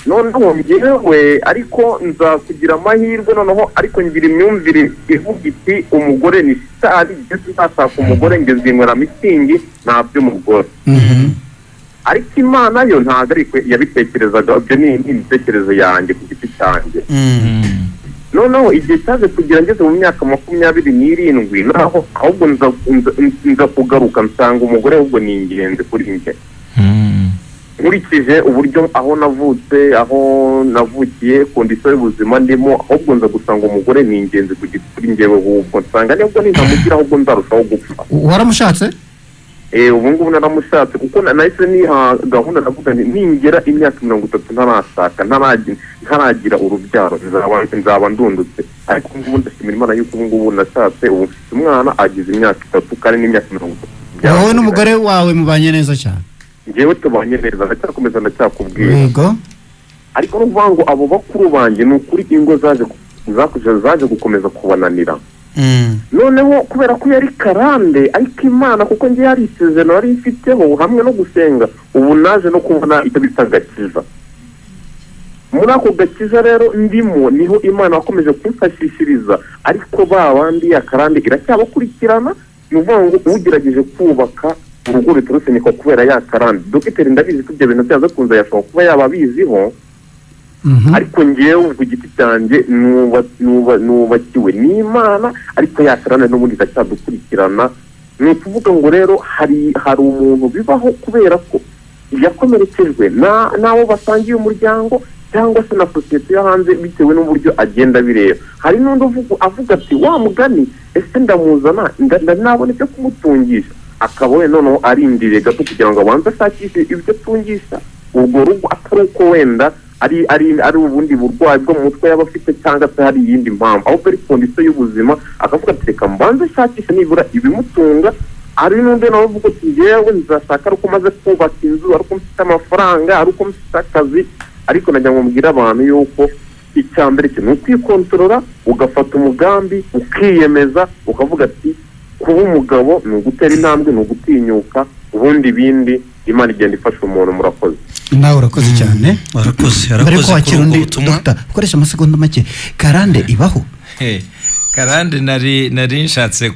Noneho njyewe ariko nza kugira amahirwe, noneho ariko ngira imyumvire ivuga iti umugore ni shitani, ndetse nzashaka umugore ngezinywera mitsingi nta by'umugore. Ariko Imana yo ntabwo ariko yabitekerezaga, ibyo ni imitekerereze yanjye ku giti cyanjye. Noneho igihe cyaje kugira ngeze mu myaka 27, naho ahubwo nza kugaruka nsanga umugore ahubwo ni ingenzi kuri njye. Nkurikije uburyo aho navutse, aho navukiye, kondisiyo y'ubuzima ndimo, ahubwo nza gusanga umugore ni ingenzi kuri njyewe, ahubwo nsanga nibwo nintamugira ahubwo nzarushaho gupfa. Waramushatse? Ubu ngubu naramushatse kuko nahise niha gahunda, navuga nti ningera imyaka 30 ntarashaka, ntaragira urubyaro, nzaba ndundutse. Ariko ubu ngubu ndashimira Imana yuko ubu ngubu nashatse, ubu mfite umwana agize imyaka 3 kandi n'imyaka 30. Wowe n'umugore wawe mubanye neza cyane? Njyewe tubanye neza, ndacyakomeza ndacyakubwira. Yego. Ariko n'uvuga ngo abo bakuru banjye ni ukuri ingo zaje gukomeza kubananira. Noneho kubera ko yari karande, ariko Imana kuko ngiye yari isezerano yari ifiteho hamwe no gusenga, ubu naje no kubona icyo bita gakiza. Muri ako gakiza rero ndimo niho Imana yakomeje kumfashishiriza, ariko ba bandi ya karande iracyabakurikirana. Ni ukuvuga ngo ugerageje kubaka urugo ruturutse niko kubera ya karande. Dogiteri ndabizi ko ibyo bintu byaza kunza yashobora kuba yababiziho, ariko ngewe ku giti cyanjye nubakiwe n'Imana, ariko yakarana n'ubundi ndacyadukurikirana. Ni ukuvuga ngo rero hari umuntu bibaho kubera ko yakomerekejwe n'abo basangiye umuryango cyangwa se na sosiyete yo hanze bitewe n'uburyo agenda bireba. Hari n'undi avuga ati wa mugani ese ndamuzana nabona ibyo kumutungisha, akaba we noneho arindiriye gato kugira ngo abanze ashakishe ibyo atungisha urwo rugo, atari uko wenda ari ubundi burwayi bwo mu mutwe yaba afite cyangwa se hari iyindi mpamvu, ahubwo ari kondisiyo y'ubuzima, akavuga ati reka mbanze nshakishe nibura ibimutunga. Hari n'undi nawe uvuga ati njyewe nzashaka ari uko maze kubaka inzu, ari uko mfite amafaranga, ari uko mfite akazi. Ariko najya ngo mbwire abantu yuko icya mbere ni ukwikontorora, ugafata umugambi, ukiyemeza, ukavuga ati kuba umugabo ni ugutera intambwe, ni ugutinyuka, ubundi ibindi Imana igenda ifasha umuntu. Murakoze. Nawe urakoze cyane. Warakoze kuri ubwo butumwa. Ukoresha amasegonda make. Karande ibaho? Karande nari nshatse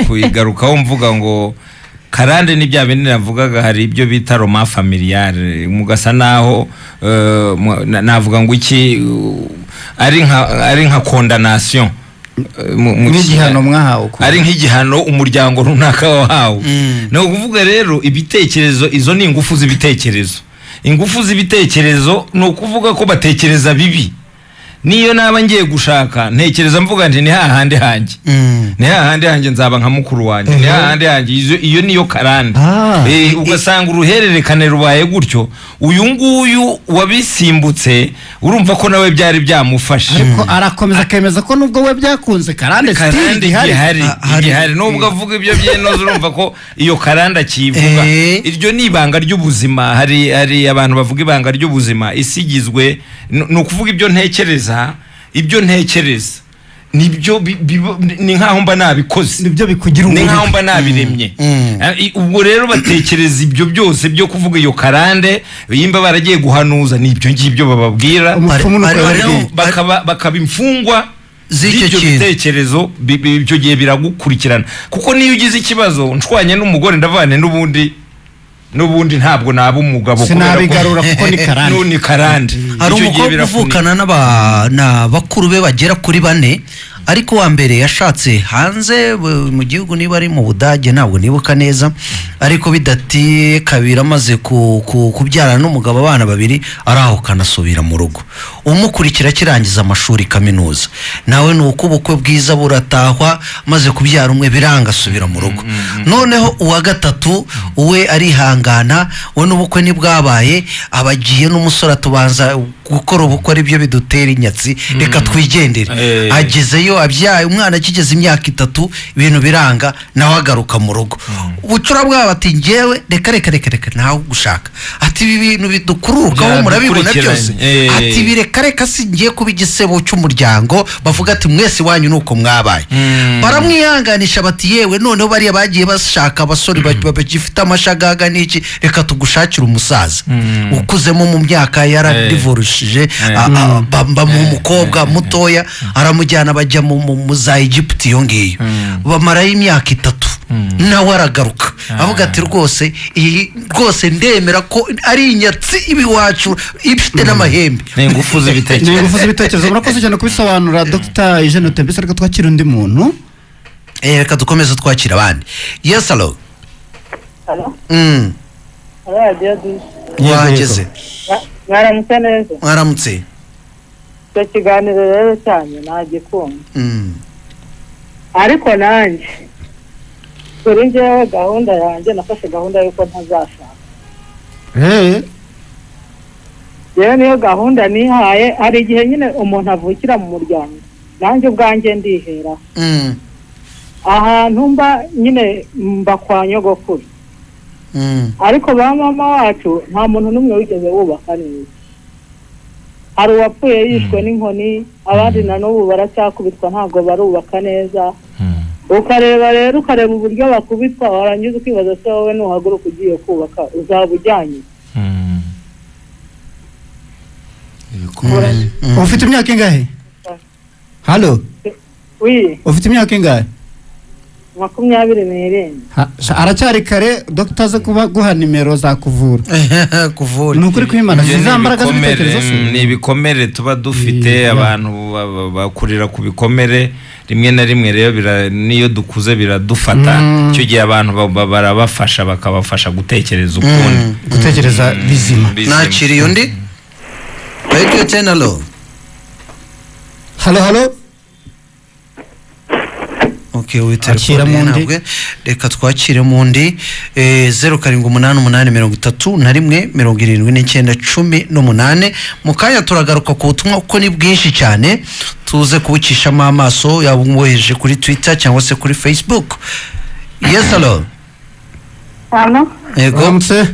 kuyigarukaho mvuga ngo karande ni bya bindi navugaga, hari ibyo bita roma familiale, mugasa naho navuga ngo iki ari nka condamnation, n'igihano mwahawe, ari nk'igihano umuryango runaka wahawe. Ni ukuvuga rero ibitekerezo, izo ni ingufu z'ibitekerezo. Ingufu z'ibitekerezo ni ukuvuga ko batekereza bibi. Niyo naba ngiye gushaka ntekereza mvuga nti ni hahandi hanjye, ni hahandi hanjye nzaba nka mukuru wanjye, ni hahandi hanjye, iyo niyo karande. Ugasanga uruhererekane rubaye gutyo, uyu nguyu wabisimbutse urumva ko nawe byari byamufashe, ariko arakomeza akemeza ko nubwo we byakunze karande igihari, nubwo avuga ibyo byenoze urumva ko iyo karande akivuga. Iryo ni ibanga ry'ubuzima. Hari abantu bavuga ibanga ry'ubuzima, isi igizwe ni ukuvuga ibyo ntekereza, ibyo ntekereza nibyo ni nkaho mba nabikoze, nibyo bikugira ni nkaho mba nabiremye. Ubwo rero batekereza ibyo byose byo kuvuga iyo karande, yimba baragiye guhanuza nibyo ngibyo bababwira, bakaba imfungwa z'icyo bitekerezo. Ibyo gihe biragukurikirana, kuko niyo ugize ikibazo nshwanye n'umugore ndavane n'ubundi ntabwo naba umugabo, sinabigarura kuko ni karande. Ni karande. Hari umukobwa uvukana na bakuru be bagera kuri 4, Ariko wa mbere yashatse hanze mu gihugu, niba ari mu Budage ntabwo nibuka neza, ariko bidatiye kabiri amaze kubyarana n'umugabo abana babiri, arahukana asubira mu rugo. Umukurikira akirangiza amashuri kaminuza, nawe ni uko ubukwe bwiza buratahwa, amaze kubyara umwe biranga asubira mu rugo. Noneho uwa gatatu we arihangana, we n'ubukwe ntibwabaye, abagiye n'umusore atubanza gukora ubukwe ari byo bidutera inyatsi, reka twigendere. Agezeyo abyaye umwana akigeze imyaka 3, ibintu biranga, nawe agaruka mu rugo. Ubucura bwabo ati ngewe reka reka reka reka ntawe gushaka, ati ibi bintu bidukururukaho murabibona byose, ati bireka reka singiye kuba igisebo cy'umuryango, bavuga ati mwese wanyu nuko mwabaye. Baramwihanganisha bati yewe noneho bariya bagiye bashaka abasore bagifite amashagaga n'iki, reka tugushakire umusaza ukuzemo mu myaka yaradivorushije, bamuha umukobwa mutoya aramujyana bajya mu za Egypt iyo ngiyo, bamarayo imyaka 3, nawe aragaruka avuga ati rwose iyi rwose ndemera ko ari inyatsi ibiwacu ifite n'amahembe. Ni ingufu z'ibitekerezo. Ni ingufu z'ibitekerezo. Murakoze cyane kubisobanura Dr. Eugene Rutembesa. Reka twakira undi muntu. Reka dukomeze twakira abandi. Yes, hello. Hello. Wageze. Mwaramutse neza. Mwaramutse. Icyo kiganiro rero cyanyu nagikunda. Ariko nanjye kuri njyewe gahunda yanjye nafashe gahunda y'uko ntazashaka. Yewe niyo gahunda nihaye. Hari igihe nyine umuntu avukira mu muryango, nanjye ubwanjye ndihera ahantu mba nyine mba kwa nyogokuru, ariko ba mama wacu nta muntu n'umwe wigeze wubaka neza. Hari uwapfuye yishwe n'inkoni, abandi na n'ubu baracyakubitwa ntabwo barubaka neza. Ukareba rero ukareba uburyo bakubitwa, warangiza ukibaza se wowe nuhaguruka ugiye kubaka uzaba ujyanye. Ufite imyaka ingahe? Halo? Oui. Ufite imyaka ingahe? 27. Aracyari kare Dr. aza kuba guha nimero za kuvura. Kuvura. Ni ukuri kwimana zizambaraga z'ibitekerezo se. Ni ibikomere tuba dufite, abantu bakurira ku bikomere rimwe na rimwe rero niyo dukuze biradufata. Icyo gihe abantu barabafasha bakabafasha gutekereza ukundi, gutekereza bizima. Nakiriye undi. Radio 10, hello. Hello, hello. Okay, witelefone ntabwo reka twakire mundi. 0788 31 79 18. Mu kanya turagaruka ku butumwa kuko ni bwinshi cyane, tuze kubucishamo amaso yaba umwohereje kuri Twitter cyangwa se kuri Facebook. Yes, hello. Hello. Yego. Mwaramutse.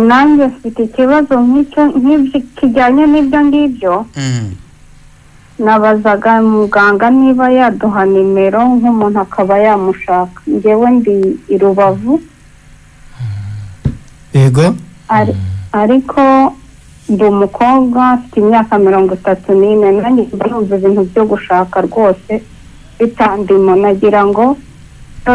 Nanjye mfite ikibazo nk'icyo nk'ibyo kijyanye n'ibyo ngibyo. Nabazaga muganga niba yaduha nimero nk'umuntu akaba yamushaka. Njyewe ndi i Rubavu. Yego. Ariko ndi umukobwa mfite imyaka 34, nanjye mba numva ibintu byo gushaka rwose bitandimo, nagira ngo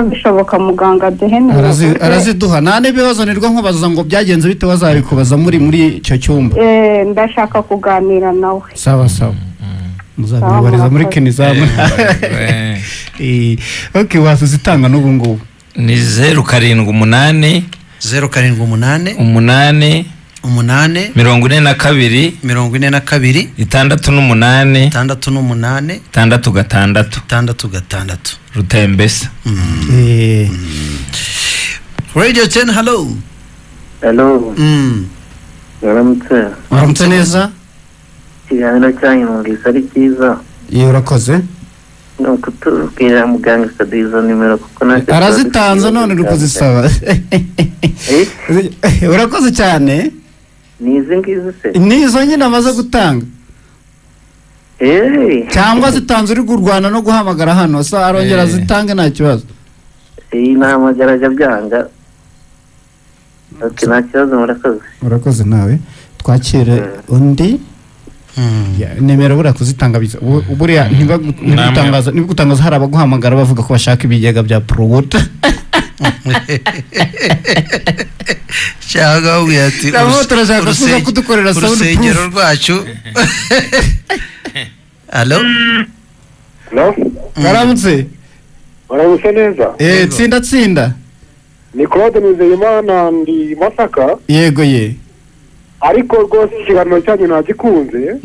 bishoboka muganga duhe nimero. Araziduha. Nta n'ibibazo nirwo nkubaza ngo byagenze bite, bazabikubaza muri icyo cyumba. Ndashaka kuganira nawe. Sawa sawa. Muzabibariza muri Kenizamu. Okay, wasuzitanga n'ubu ngubu. Ni 078 078 8 8 42 42 68 68 66 66. Rutembesa. Radio 10, hello. Hello. Mwaramutse. Mwaramutse neza. Ikiganiro cyanyu numvise ari cyiza. Iyo urakoze. Ni ukutubwira muganga akaduha izo nimero kuko natwe arazitanze none uri kuzisaba. Urakoze cyane. Ni izi ngizi se? Ni izo nyine amaze gutanga. Cyangwa zitanze uri kurwana no guhamagara hano, sa arongera azitange nta kibazo. Iyi nahamagaraga byanga. Okay, nta kibazo, murakoze. Urakoze nawe. Twakire undi. Nimero buriya kuzitanga buriya ntibigutangaza hari abaguhamagara bavuga ko bashaka ibigega bya Prowota. Cyangwa ubwira ati turashaka kuza kudukorera sound proof urusengero rwacu. Allo? No? Karamutse. Baramutse neza. Tsinda tsinda. Ni Claude Nizeyimana ndi Masaka. Yego ye. Ariko rwose ikiganiro cyanyu nagikunze.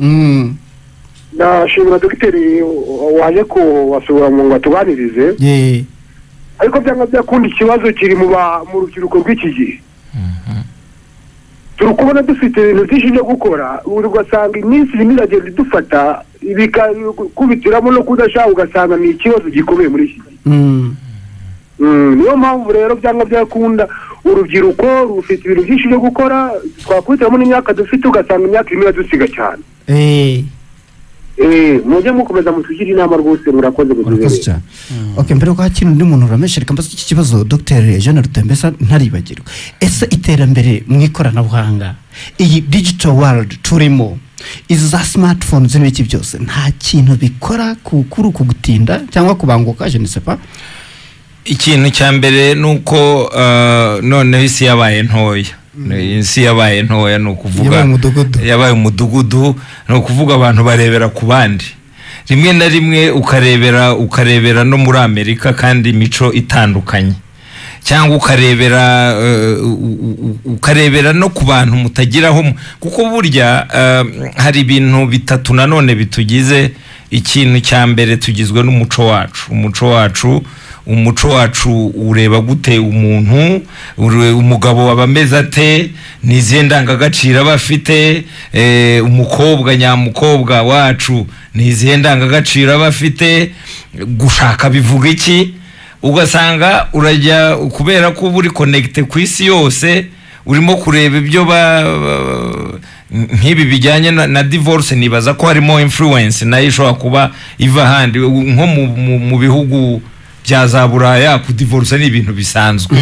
Ndashimira dogiteri waje kubasura mu ngo atuganirize. Ariko byanga byakunda ikibazo kiri mu rubyiruko rw'iki gihe. Turi kubona dufite ibintu byinshi byo gukora, ugasanga iminsi irimo iragenda idufata bikakubitiramo no kudashaka, ugasanga ni ikibazo gikomeye muri iki gihe. Niyo mpamvu rero byanga byakunda urubyiruko rufite ibintu byinshi byo gukora, twakubitiramo n'imyaka dufite ugasanga imyaka irimo iradusiga cyane. Mujye mukomeza mutugire inama rwose, murakoze murakoze. Okay, mbere ko hakiri undi muntu urameshe reka mbaze iki kibazo Dr. Jean Rutembesa ntaribagirwa. Ese iterambere mu ikoranabuhanga, iyi digital world turimo, izi za smartphones n'ibiki byose, nta kintu bikora kuri uku gutinda cyangwa kubanguka? Je ne sais pas. Ikintu cya mbere nuko noneho isi yabaye ntoya. Isi yabaye ntoya, ni ukuvuga yabaye umudugudu, ni ukuvuga abantu barebera ku bandi. Rimwe na rimwe ukarebera no muri Amerika kandi imico itandukanye, cyangwa ukarebera no ku bantu mutagiraho, kuko burya hari ibintu bitatu nanone bitugize. Ikintu cya mbere tugizwe n'umuco wacu. Umuco wacu ureba gute umuntu, umugabo aba ameze ate, nizihe ndangagaciro aba afite, umukobwa nyamukobwa wacu nizihe ndangagaciro aba afite, gushaka bivuga iki. Ugasanga urajya kubera ko uri connecté ku isi yose, urimo kureba ibyo nk'ibi bijyanye na divorce, nibaza ko harimo influence nayo ishobora kuba iva ahandi, nko mu bihugu bya za Buraya kudivorce ni ibintu bisanzwe.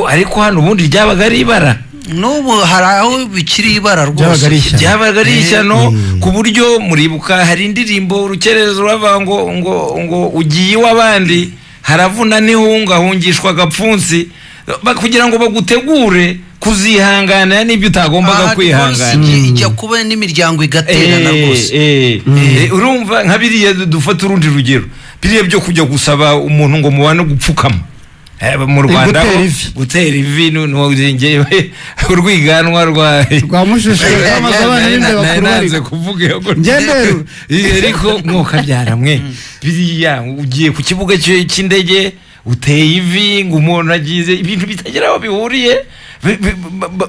Ariko hano ubundi ryabaga ari ibara. N'ubu hari aho bikiri ibara rwose, byabaga ari ishyano, ku buryo muribuka hari indirimbo urukerezo ruravuga ngo ngo ngo ugiye iw'abandi haravuna n'ihunga hungishwa agapfunsi, kugira ngo bagutegure kuzihangana n'ibyo utagombaga kwihangana. Ijya kuba n'imiryango igaterana rwose. Urumva nka biriya, dufata urundi rugero, biriya byo kujya gusaba umuntu ngo mubane gupfukama mu Rwanda, gutera ivi ngewe urwiganwa rwa mushusho nanze kuvuga ariko mwokabyara mwe, biriya ugiye ku kibuga cy'indege uteye ivi ngo umuntu agize ibintu bitagira aho bihuriye,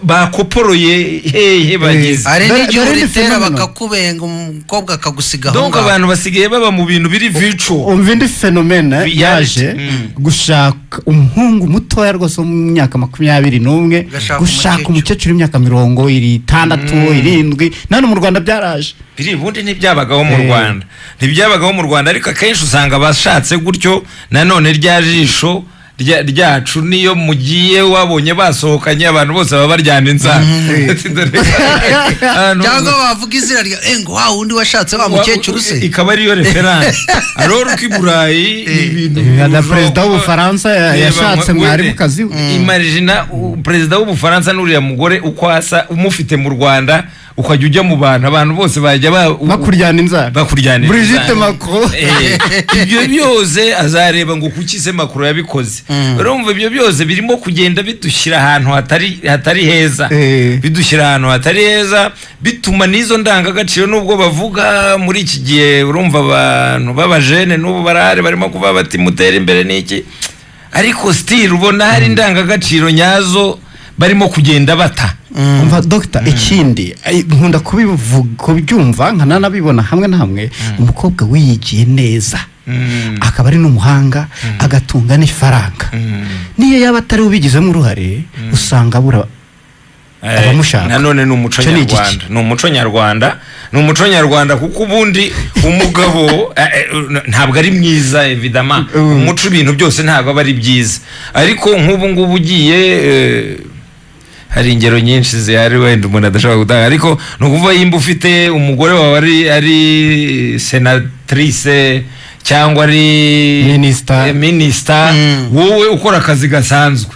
bakoporoye hehe bagize. Ari n'igihe uritera bakakubenga umukobwa akagusiga aho ngaho. Donc abantu basigaye baba mu bintu biri virtual. Umva indi phenomene yaje gushaka umuhungu mutoya rwose wo mu myaka 21 gushaka umukecuru w'imyaka 60 70. None mu Rwanda byaraje. Biri ubundi ntibyabagaho mu Rwanda. Ntibyabagaho mu Rwanda, ariko akenshi usanga bashatse gutyo nanone rya jisho ryacu, niyo mugiye wabonye basohokanye abantu bose baba baryana inzara. Cyangwa bavuga izina rya ngo wa wundi washatse wa mukecuru se, ikaba ariyo reference. Alors ko i Burayi ibintu na perezida w'Ubufaransa yashatse mwari mukazi. Imagine perezida w'Ubufaransa n'uriya mugore uko asa umufite mu Rwanda, ukajya ujya mu bantu, abantu bose bajya bakuryana inzara, bakuryana Brigitte Macron. Ibyo byose azareba ngo kuki se Macron yabikoze. Urumva ibyo byose birimo kugenda bidushyira ahantu hatari heza, bidushyira ahantu hatari heza, bituma n'izo ndangagaciro nubwo bavuga muri iki gihe, urumva abantu b'abajene n'ubu barahari barimo kuvuga bati mutere imbere n'iki, ariko still ubona hari indangagaciro nyazo barimo kugenda bata. Umva Dr. Ikindi nkunda kubyumva nkananabibona hamwe na hamwe, umukobwa wiyigiye neza akaba ari n'umuhanga agatunga n'ifaranga, niyo yaba atari ubigizemo uruhare usanga abura abamushaka. Nanone ni umuco nyarwanda, ni umuco nyarwanda, ni umuco nyarwanda, kuko ubundi umugabo ntabwo ari mwiza evidemment, umuco ibintu byose ntabwo aba ari byiza, ariko nk'ubu ngubu ugiye hari ingero nyinshi zihari wenda umuntu adashobora gutanga, ariko ni ukuvuga yimba ufite umugore wawe ari senatrice cyangwa ari minisita, wowe ukora akazi gasanzwe,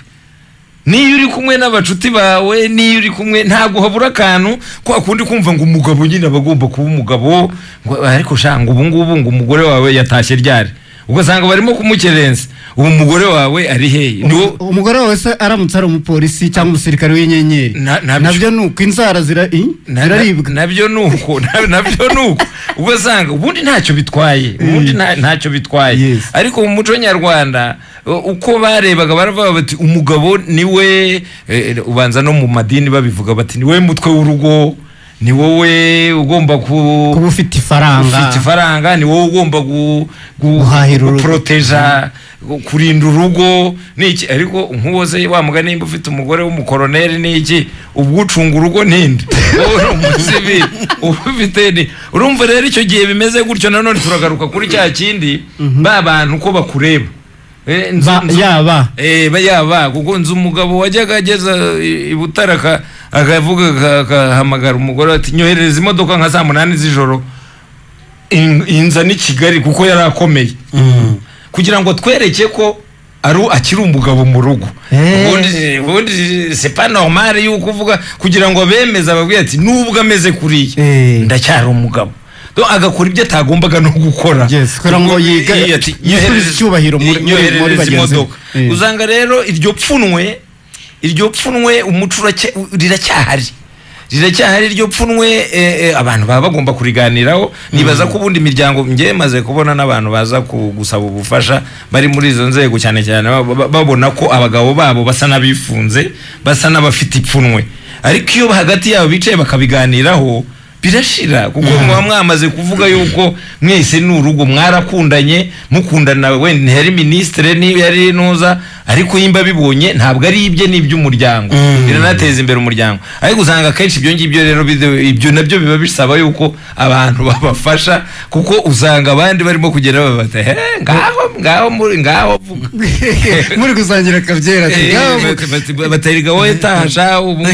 Niyo uri kumwe n'abacuti bawe, niyo uri kumwe, ntabwo habura akantu kwa kundi kumva ngo umugabo nyine aba agomba kuba umugabo, ngo ariko shanga ubu ngubu ngo umugore wawe yatashye ryari, ugasanga barimo kumukerensa, ubu umugore wawe ari hehe? Umugore wawe se aramutse ari umupolisi cyangwa umusirikare w'inyenyeri, nabyo nuko inzara ziraribwa, nabyo nuko nabyo nuko ugasanga ubundi ntacyo bitwaye, ubundi ntacyo bitwaye. Ariko mu muco nyarwanda uko barebaga baravuga bati umugabo niwe, ubanza no mu madini babivuga bati niwe mutwe w'urugo, ni wowe ugomba kuba ufite ifaranga, ni wowe ugomba guproteja, kurinda urugo niki. Ariko nkuwoze wa mugani nimba ufite umugore w'umukoroneri niki, ubwo ucunga urugo ninde? Wowe umusibi ufite ni. Urumva rero icyo gihe bimeze gutyo. Nanone turagaruka kuri cya kindi ba bantu ko bakureba yaba yaba kuko nzi umugabo wajyaga ageza i Butare akavuga akahamagara umugore ati nyoherereza imodoka nka saa 8 z'ijoro inza ni Kigali, kuko yari akomeye, kugira ngo twereke ko ari akiri umugabo mu rugo. Ubundi c'est pas normal yuko uvuga kugira ngo bemeze ababwiye ati nubwo ameze kuriya ndacyari umugabo. Do agakora ibyo atagombaga no gukora, kugira ngo yiga icyubahiro muri bagenzi. Uzanga rero iryo pfunwe umuco riracyahari, iryo pfunwe abantu baba bagomba kuriganiraho. Nibaza ko ubundi imiryango ngiye maze kubona n'abantu baza gusaba ubufasha bari muri izo nzego, cyane cyane babona ko abagabo babo basa n'abifunze, basa n'abafite ipfunwe, ariko iyo hagati yabo bicaye bakabiganiraho birashira, kuko muba mwamaze kuvuga yuko mwese ni urugo, mwarakundanye, mukundana, wenda ntiyari ministre niba yari nuza, ariko yimba bibonye ntabwo ari ibye ni iby'umuryango, biranateza imbere umuryango. Ariko usanga kenshi ibyo ngibyo rero ibyo nabyo biba bisaba yuko abantu babafasha, kuko usanga abandi barimo kugera babata ngaho ngaho muri ngaho vuga muri gusangira kabyera batariga wowe tasha ubu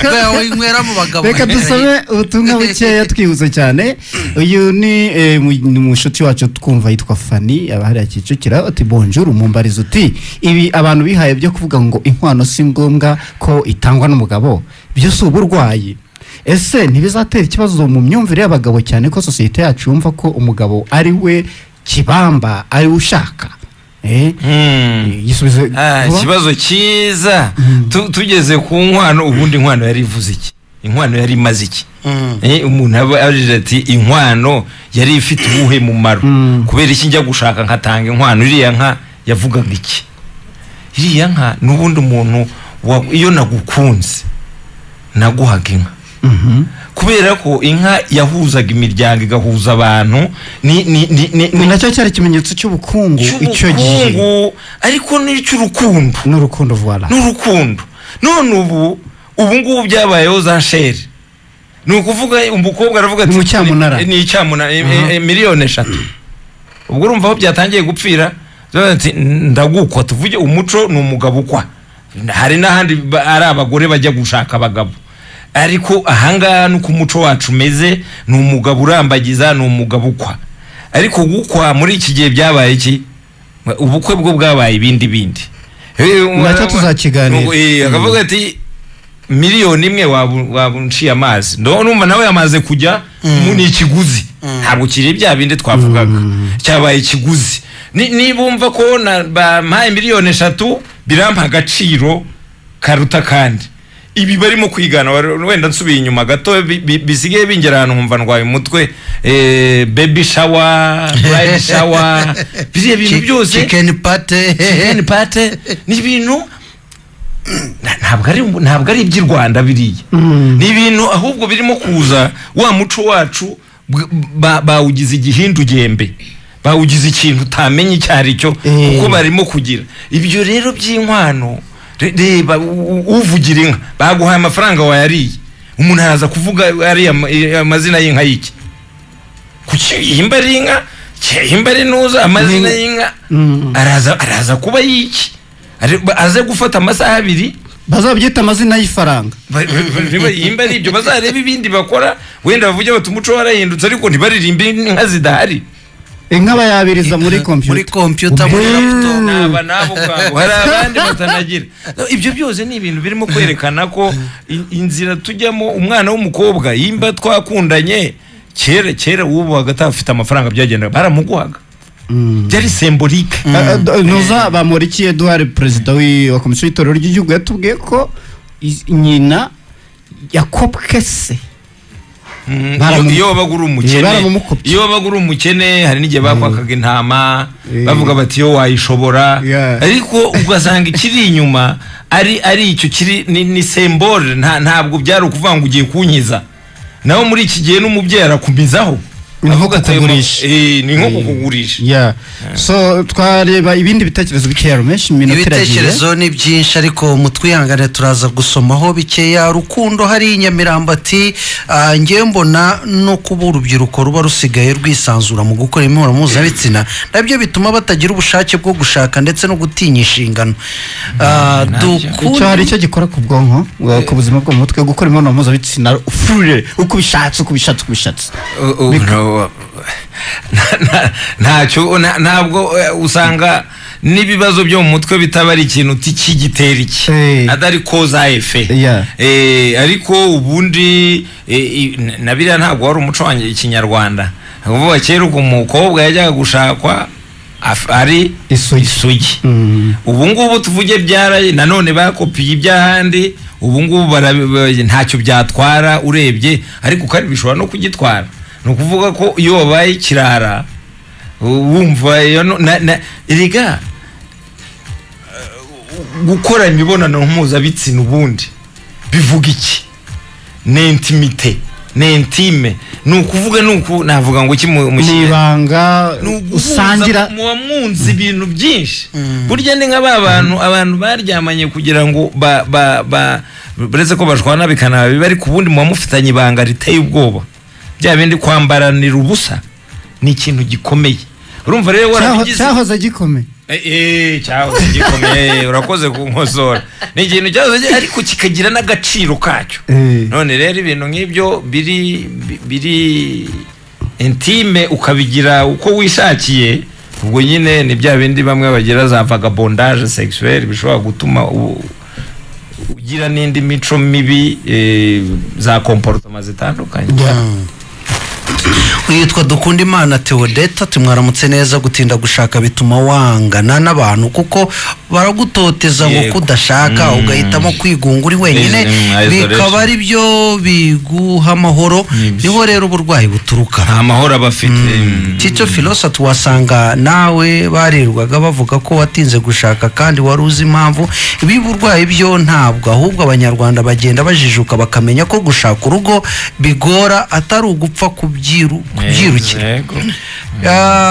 ngaho inywera mu bagabo. Reka dusabe ubutumwa bukeya twihuse cyane. Uyu ni umushuti wacu twumva yitwa Fanny, abahari Kicukiro, ati bonjour mumbarizo uti ibi abantu bihaye byo kuvuga ngo inkwano si ngombwa ko itangwa n'umugabo byo si uburwayi, ese ntibizatera ikibazo mu myumvire y'abagabo, cyane ko sosiyete yacu yumva ko umugabo ari we kibamba, ari we ushaka? Ikibazo cyiza. Tugeze ku nkwano, ubundi inkwano yari ivuze iki? Inkwano yari imaze iki? Umuntu aba aje ati inkwano yari ifite ubuhe mumaro? Kubera iki njya gushaka nkatanga inkwano? Iriya nka yavugaga iki? Iriya nka n'ubundi umuntu iyo nagukunze naguhaga inka, kubera ko inka yahuzaga imiryango igahuza abantu, ni nacyo cyari ikimenyetso cy'ubukungu icyo gihe, ariko n'icy'urukundo, n'urukundo voilà, n'urukundo. None ubu ngubu byabayeho za shere, ni ukuvuga umukobwa aravuga ati ni icyamunara miliyoni 3. Ubwo urumva aho byatangiye gupfira, ndagukwa. Tuvuge umuco ni umugabo ukwa, hari n'ahandi ari abagore bajya gushaka abagabo, ariko ahangaha nuko umuco wacu umeze, ni umugabo urambagiza, ni umugabo ukwa. Ariko gukwa muri iki gihe byabaye iki? Ubukwe bwo bwabaye ibindi bindi, nacyo tuzakiganira. Akavuga ati miliyoni 1 wabunciye amazi, ndumva nawe yamaze kujya ni ikiguzi, ntabwo kiri bya bindi twavugaga, cyabaye ikiguzi. Nibumva ko bampaye miliyoni 3 birampa agaciro karuta kandi ibi barimo kwigana. Wenda nsubiye inyuma gato, bisigaye bingera ahantu nkumva ndwaye umutwe, baby shower, bride shower, biriya bintu byose, chicken party, ni ibintu ntabwo ari iby'i Rwanda biriya, ni ibintu ahubwo birimo kuza. Wa muco wacu bawugize igihindugembe, bawugize ikintu utamenye icyo ari cyo, kuko barimo kugira ibyo rero by'inkwano. Reba uvugira inka baguhaye amafaranga wayariye, umuntu araza kuvuga ari amazina y'inka y'iki, kuki ihimba ari inka, ihimba ari nuza, amazina y'inka araza kuba y'iki, aze gufata amasaha 2 bazabyita amazina y'ifaranga. Ihimba ari ibyo, bazareba ibindi bakora, wenda bavuge bati umuco warahindutse, ariko ntibaririmbe inka zidahari. Inka bayabiriza muri computer, muri computer, muri laptop. Naba nabo ubwabo hari abandi batanagira. Ibyo byose ni ibintu birimo kwerekana ko inzira tujyamo, umwana w'umukobwa yimba twakundanye kera ubu hagati afite amafaranga byagendaga baramuguhaga, byari symbolique. Nuza Bamporiki Edouard, perezida wa komisiyo y'itorero ry'igihugu, yatubwiye ko nyina yakopwe se. Iyo wabaga uri umukene, iyo wabaga uri umukene hari n'igihe bakwakaga intama bavuga bati yo wayishobora, ariko ugasanga ikiri inyuma ari icyo kiri ni symbole. Ntabwo byari ukuvuga ngo ugiye kunkiza. Naho muri iki gihe n'umubyeyi arakumizaho ni nko kukugurisha. Ni nko kukugurisha. So twareba ibindi bitekerezo bikeya Rumeshi, iminota iragiye. Ibitekerezo ni byinshi ariko mutwihangane turaza gusomaho bikeya. Rukundo hari Nyamirambo ati ngewe mbona no kuba urubyiruko ruba rusigaye rwisanzura mu gukora imibonano mpuzabitsina nabyo bituma batagira ubushake bwo gushaka ndetse no gutinya inshingano. Icyo hari icyo gikora ku bwonko, ku buzima bwo mu mutwe, gukora imibonano mpuzabitsina ufurire uko ubishatse uko ubishatse uko ubishatse. Ntacyo, ntabwo usanga n'ibibazo byo mu mutwe bitaba ari ikintu kigitera iki atari koza efe. Ariko ubundi na biriya ntabwo wari umuco wanjye ikinyarwanda. Kuvuga kera uko umukobwa yajyaga gushakwa ari isugi, ubu ngubu tuvuge byaraye nanone bakopiye iby'ahandi, ubu ngubu ntacyo byatwara urebye, ariko kandi bishobora no kugitwara. Ni ukuvuga ko iyo wabaye ikirara wumva erega gukora imibonano mpuzabitsina ubundi bivuga iki? Ni intimite, ni intime, ni ukuvuga nuko navuga ngo iki mu ibanga usangira muba mwunze ibintu byinshi. Burya ni nka ba bantu abantu baryamanye kugira ngo ba buretse ko bashwana bikanaba biba, ariko ubundi muba mufitanye ibanga riteye ubwoba. Bya bindi kwambaranira ubusa ni ikintu gikomeye. Urumva rero warabigize cyahoze gikomeye. Cyahoze gikomeye, urakoze kunkosora. Ni ikintu cyahoze ariko kikagira n'agaciro kacyo. None rero ibintu nk'ibyo biri intime ukabigira uko wishakiye, ubwo nyine ni bya bindi bamwe bagira za vagabondage sexuelle bishobora gutuma ugira n'indi mico mibi, za comportement zitandukanye. Witwa Dukundimana Theodeta tumwaramutse neza. Gutinda gushaka bituma wangana n'abantu kuko baragutoteza ngo kudashaka, ugahitamo kwigunga uri wenyine, bikaba ari byo biguha amahoro. Niho rero uburwayi buturuka, nta mahoro abafite. Tito Filosa tuwasanga nawe barirwaga bavuga ko watinze gushaka kandi wari uzi impamvu. Ibi burwayi byo ntabwo, ahubwo abanyarwanda bagenda bajijuka bakamenya ko gushaka urugo bigora atari ugupfa kubyirukira.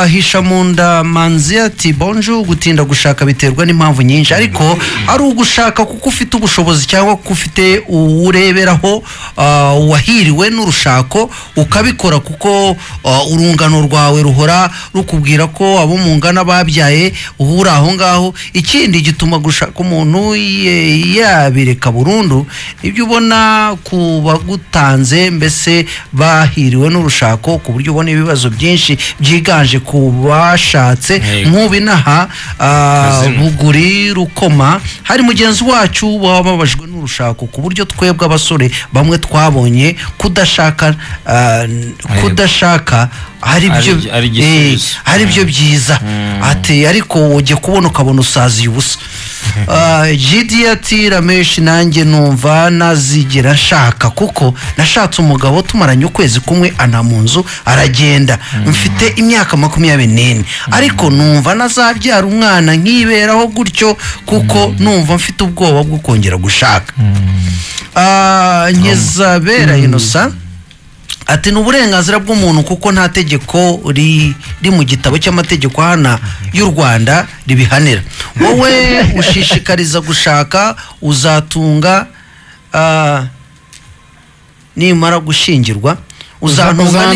Hisha munda Manzi ati bonjour, gutinda gushaka biterwa n'impamvu nyinshi, ariko ari ugushaka kuko ufite ubushobozi cyangwa kuko ufite ureberaho wahiriwe n'urushako ukabikora kuko urungano rwawe ruhora rukubwira ko abo mungana babyaye uhura aho ngaho. Ikindi gituma gushaka umuntu yabireka burundu ibyo ubona ku bagutanze mbese bahiriwe n'urushako, ku buryo ubona ibibazo byinshi byiganje ku bashatse. Nk'ubu inaha Buguri Rukoma hari mugenzi wacu wababajwe n'urushako ku buryo twebwe abasore bamwe twabonye kudashaka ari byo byiza. Ati ariko ujye kubona ukabona usaziye ubusa. Gidi ati Ramesh nanjye numva nazigera nshaka kuko nashatse umugabo tumaranye ukwezi kumwe ana mu nzu aragenda, mfite imyaka 24, ariko numva nazabyara umwana nkiberaho gutyo kuko numva mfite ubwoba bwo kongera gushaka. Nkizabera Innocent ati ni uburenganzira bw'umuntu kuko nta tegeko riri mu gitabo cy'amategeko hana y'u Rwanda ribihanira. Wowe ushishikariza gushaka uzatunga nimara gushingirwa, uzantunga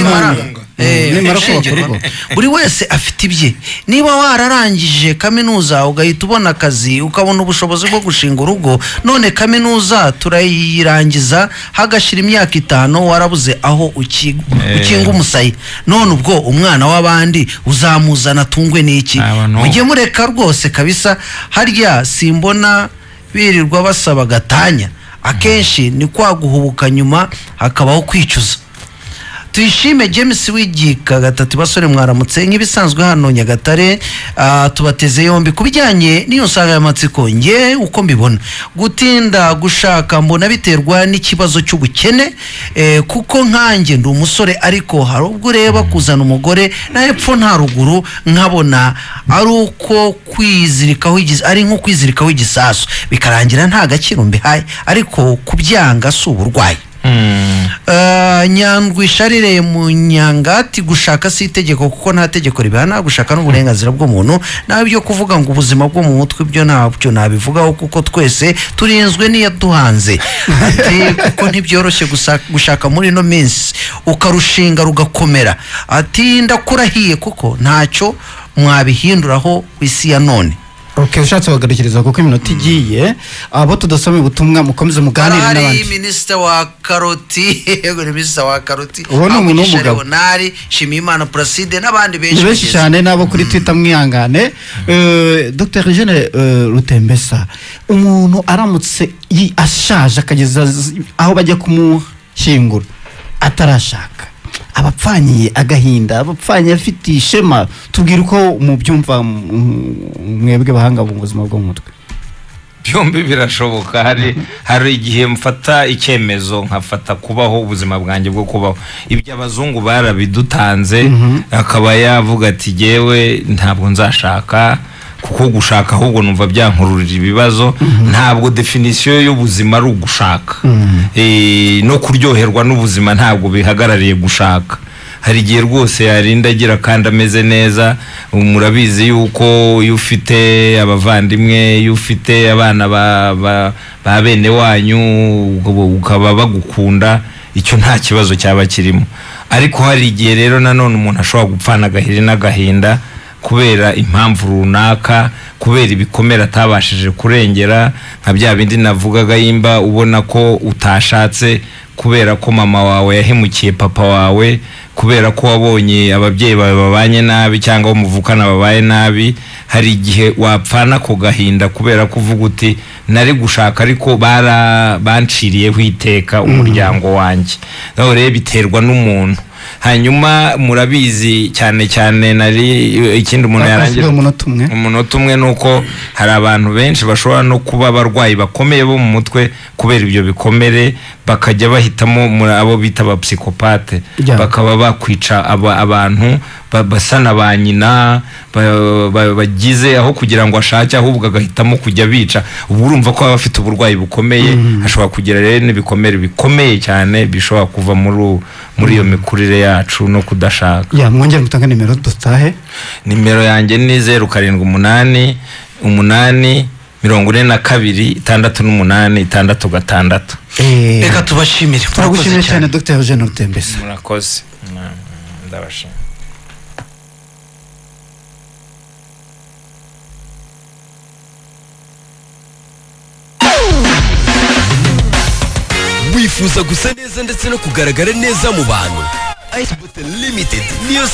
Nimara kubaka urugo. Buri wese afite ibye. Niba wararangije kaminuza ugahita ubona akazi, ukabona ubushobozi bwo gushinga urugo, none kaminuza turayirangiza hagashira imyaka 5 warabuze aho ukinga umusayi, none ubwo umwana w'abandi uzamuzana tungwe n'iki? Mujye mureka rwose kabisa. Harya simbona birirwa basaba gatanya, akenshi ni kwa guhubuka nyuma hakabaho kwicuza. Tuyishime James wigika gatatu, basore mwaramutse nk'ibisanzwe hano Nyagatare, tubateze yombi kubijyanye n'iyo nsanganyamatsiko. Nge uko mbibona, gutinda gushaka mbona biterwa n'ikibazo cy'ubukene, kuko nkanjye ndi umusore, ariko hari ubwo ureba kuzana umugore na hepfo nta ruguru, nkabona ari uko kwizirikaho, ari nko kwizirikaho igisasu, bikarangira nta gaciro mbihaye, ariko kubyanga si uburwayi. Nyandwi Sharire Munyangati, gushaka si itegeko kuko nta tegeko ribihana, gushaka n'uburenganzira bw'umuntu. Nawe ibyo kuvuga ngo ubuzima bwo mu mutwe ibyo ntabyo nabivugaho, kuko twese turinzwe n'iyaduhanze. Ati kuko ntibyoroshye gushaka muri ino minsi ukarushinga rugakomera. Ati ndakurahiye kuko ntacyo mwabihinduraho ku isi ya none. Okay, ushatse wagarukiriza kuko iminota igiye, abo tudasoma ubutumwa mukomeze muganire n'abandi. Hari minister wa Karoti, yego ni minister wa Karoti, uwo ni umuntu w'umugabo, Leonard Shimimana Placide n'abandi benshi benshi cyane nabo kuri Twitter mwihangane. Dr Eugene Rutembesa, umuntu aramutse ashaje akageza aho bajya kumushyingura atarashaka, abapfanyiye agahinda, abapfanyiye afite ishema, tubwira uko mubyumva mwebwe bahanga mu buzima bwo mu mutwe. Byombi birashoboka. Hari igihe mfata icyemezo nkafata kubaho ubuzima bwanjye bwo kubaho. Ibyo abazungu barabidutanze, akaba yavuga ati jewe ntabwo nzashaka, kuko gushaka ahubwo numva byankururira ibibazo. Ntabwo definition y'ubuzima ari ugushaka, no kuryoherwa n'ubuzima ntabwo bihagarariye gushaka. Hari igihe rwose yarinda agira kandi ameze neza. Murabizi yuko iyo ufite abavandimwe, iyo ufite abana ba bene wanyu ukaba bagukunda, icyo nta kibazo cyaba kirimo. Ariko hari igihe rero nanone umuntu ashobora gupfana agahiri n'agahinda kubera impamvu runaka, kubera ibikomere atabashije kurengera, nka bya bindi navugaga yimba ubona ko utashatse kubera ko mama wawe yahemukiye papa wawe, kubera ko wabonye ababyeyi bawe babanye nabi cyangwa umuvukana babaye nabi. Hari igihe wapfana ko gahinda kubera kuvuga uti nari gushaka ariko banciriyeho iteka umuryango wanjye. Naho rero biterwa n'umuntu. Hanyuma murabizi cyane cyane nari ikindi umuntu yarangira umunota umwe nuko hari abantu benshi bashobora no kuba abarwayi bakomeye bo mu mutwe kubera ibyo bikomere, bakajya bahitamo muri abo bita aba psychopathe, bakaba bakwica abantu basana ba nyina bagize aho kugira ngo ashake, ahubwo agahitamo kujya bica. Ubu urumva ko baba bafite uburwayi bukomeye, ashobora kugira rero n'ibikomere bikomeye cyane bishobora kuva muri iyo mikurire yacu no kudashaka. Ya mwongere mutanga nimero dutahe. Nimero yanjye ni 078 8 42 68 66. Reka tubashimire. Turagushimiye cyane Dr. Eugene Rutembesa. Murakoze. Ndabashimira. Wifuza gusa neza ndetse no kugaragara neza mu bantu, Ice Beauty Limited niyo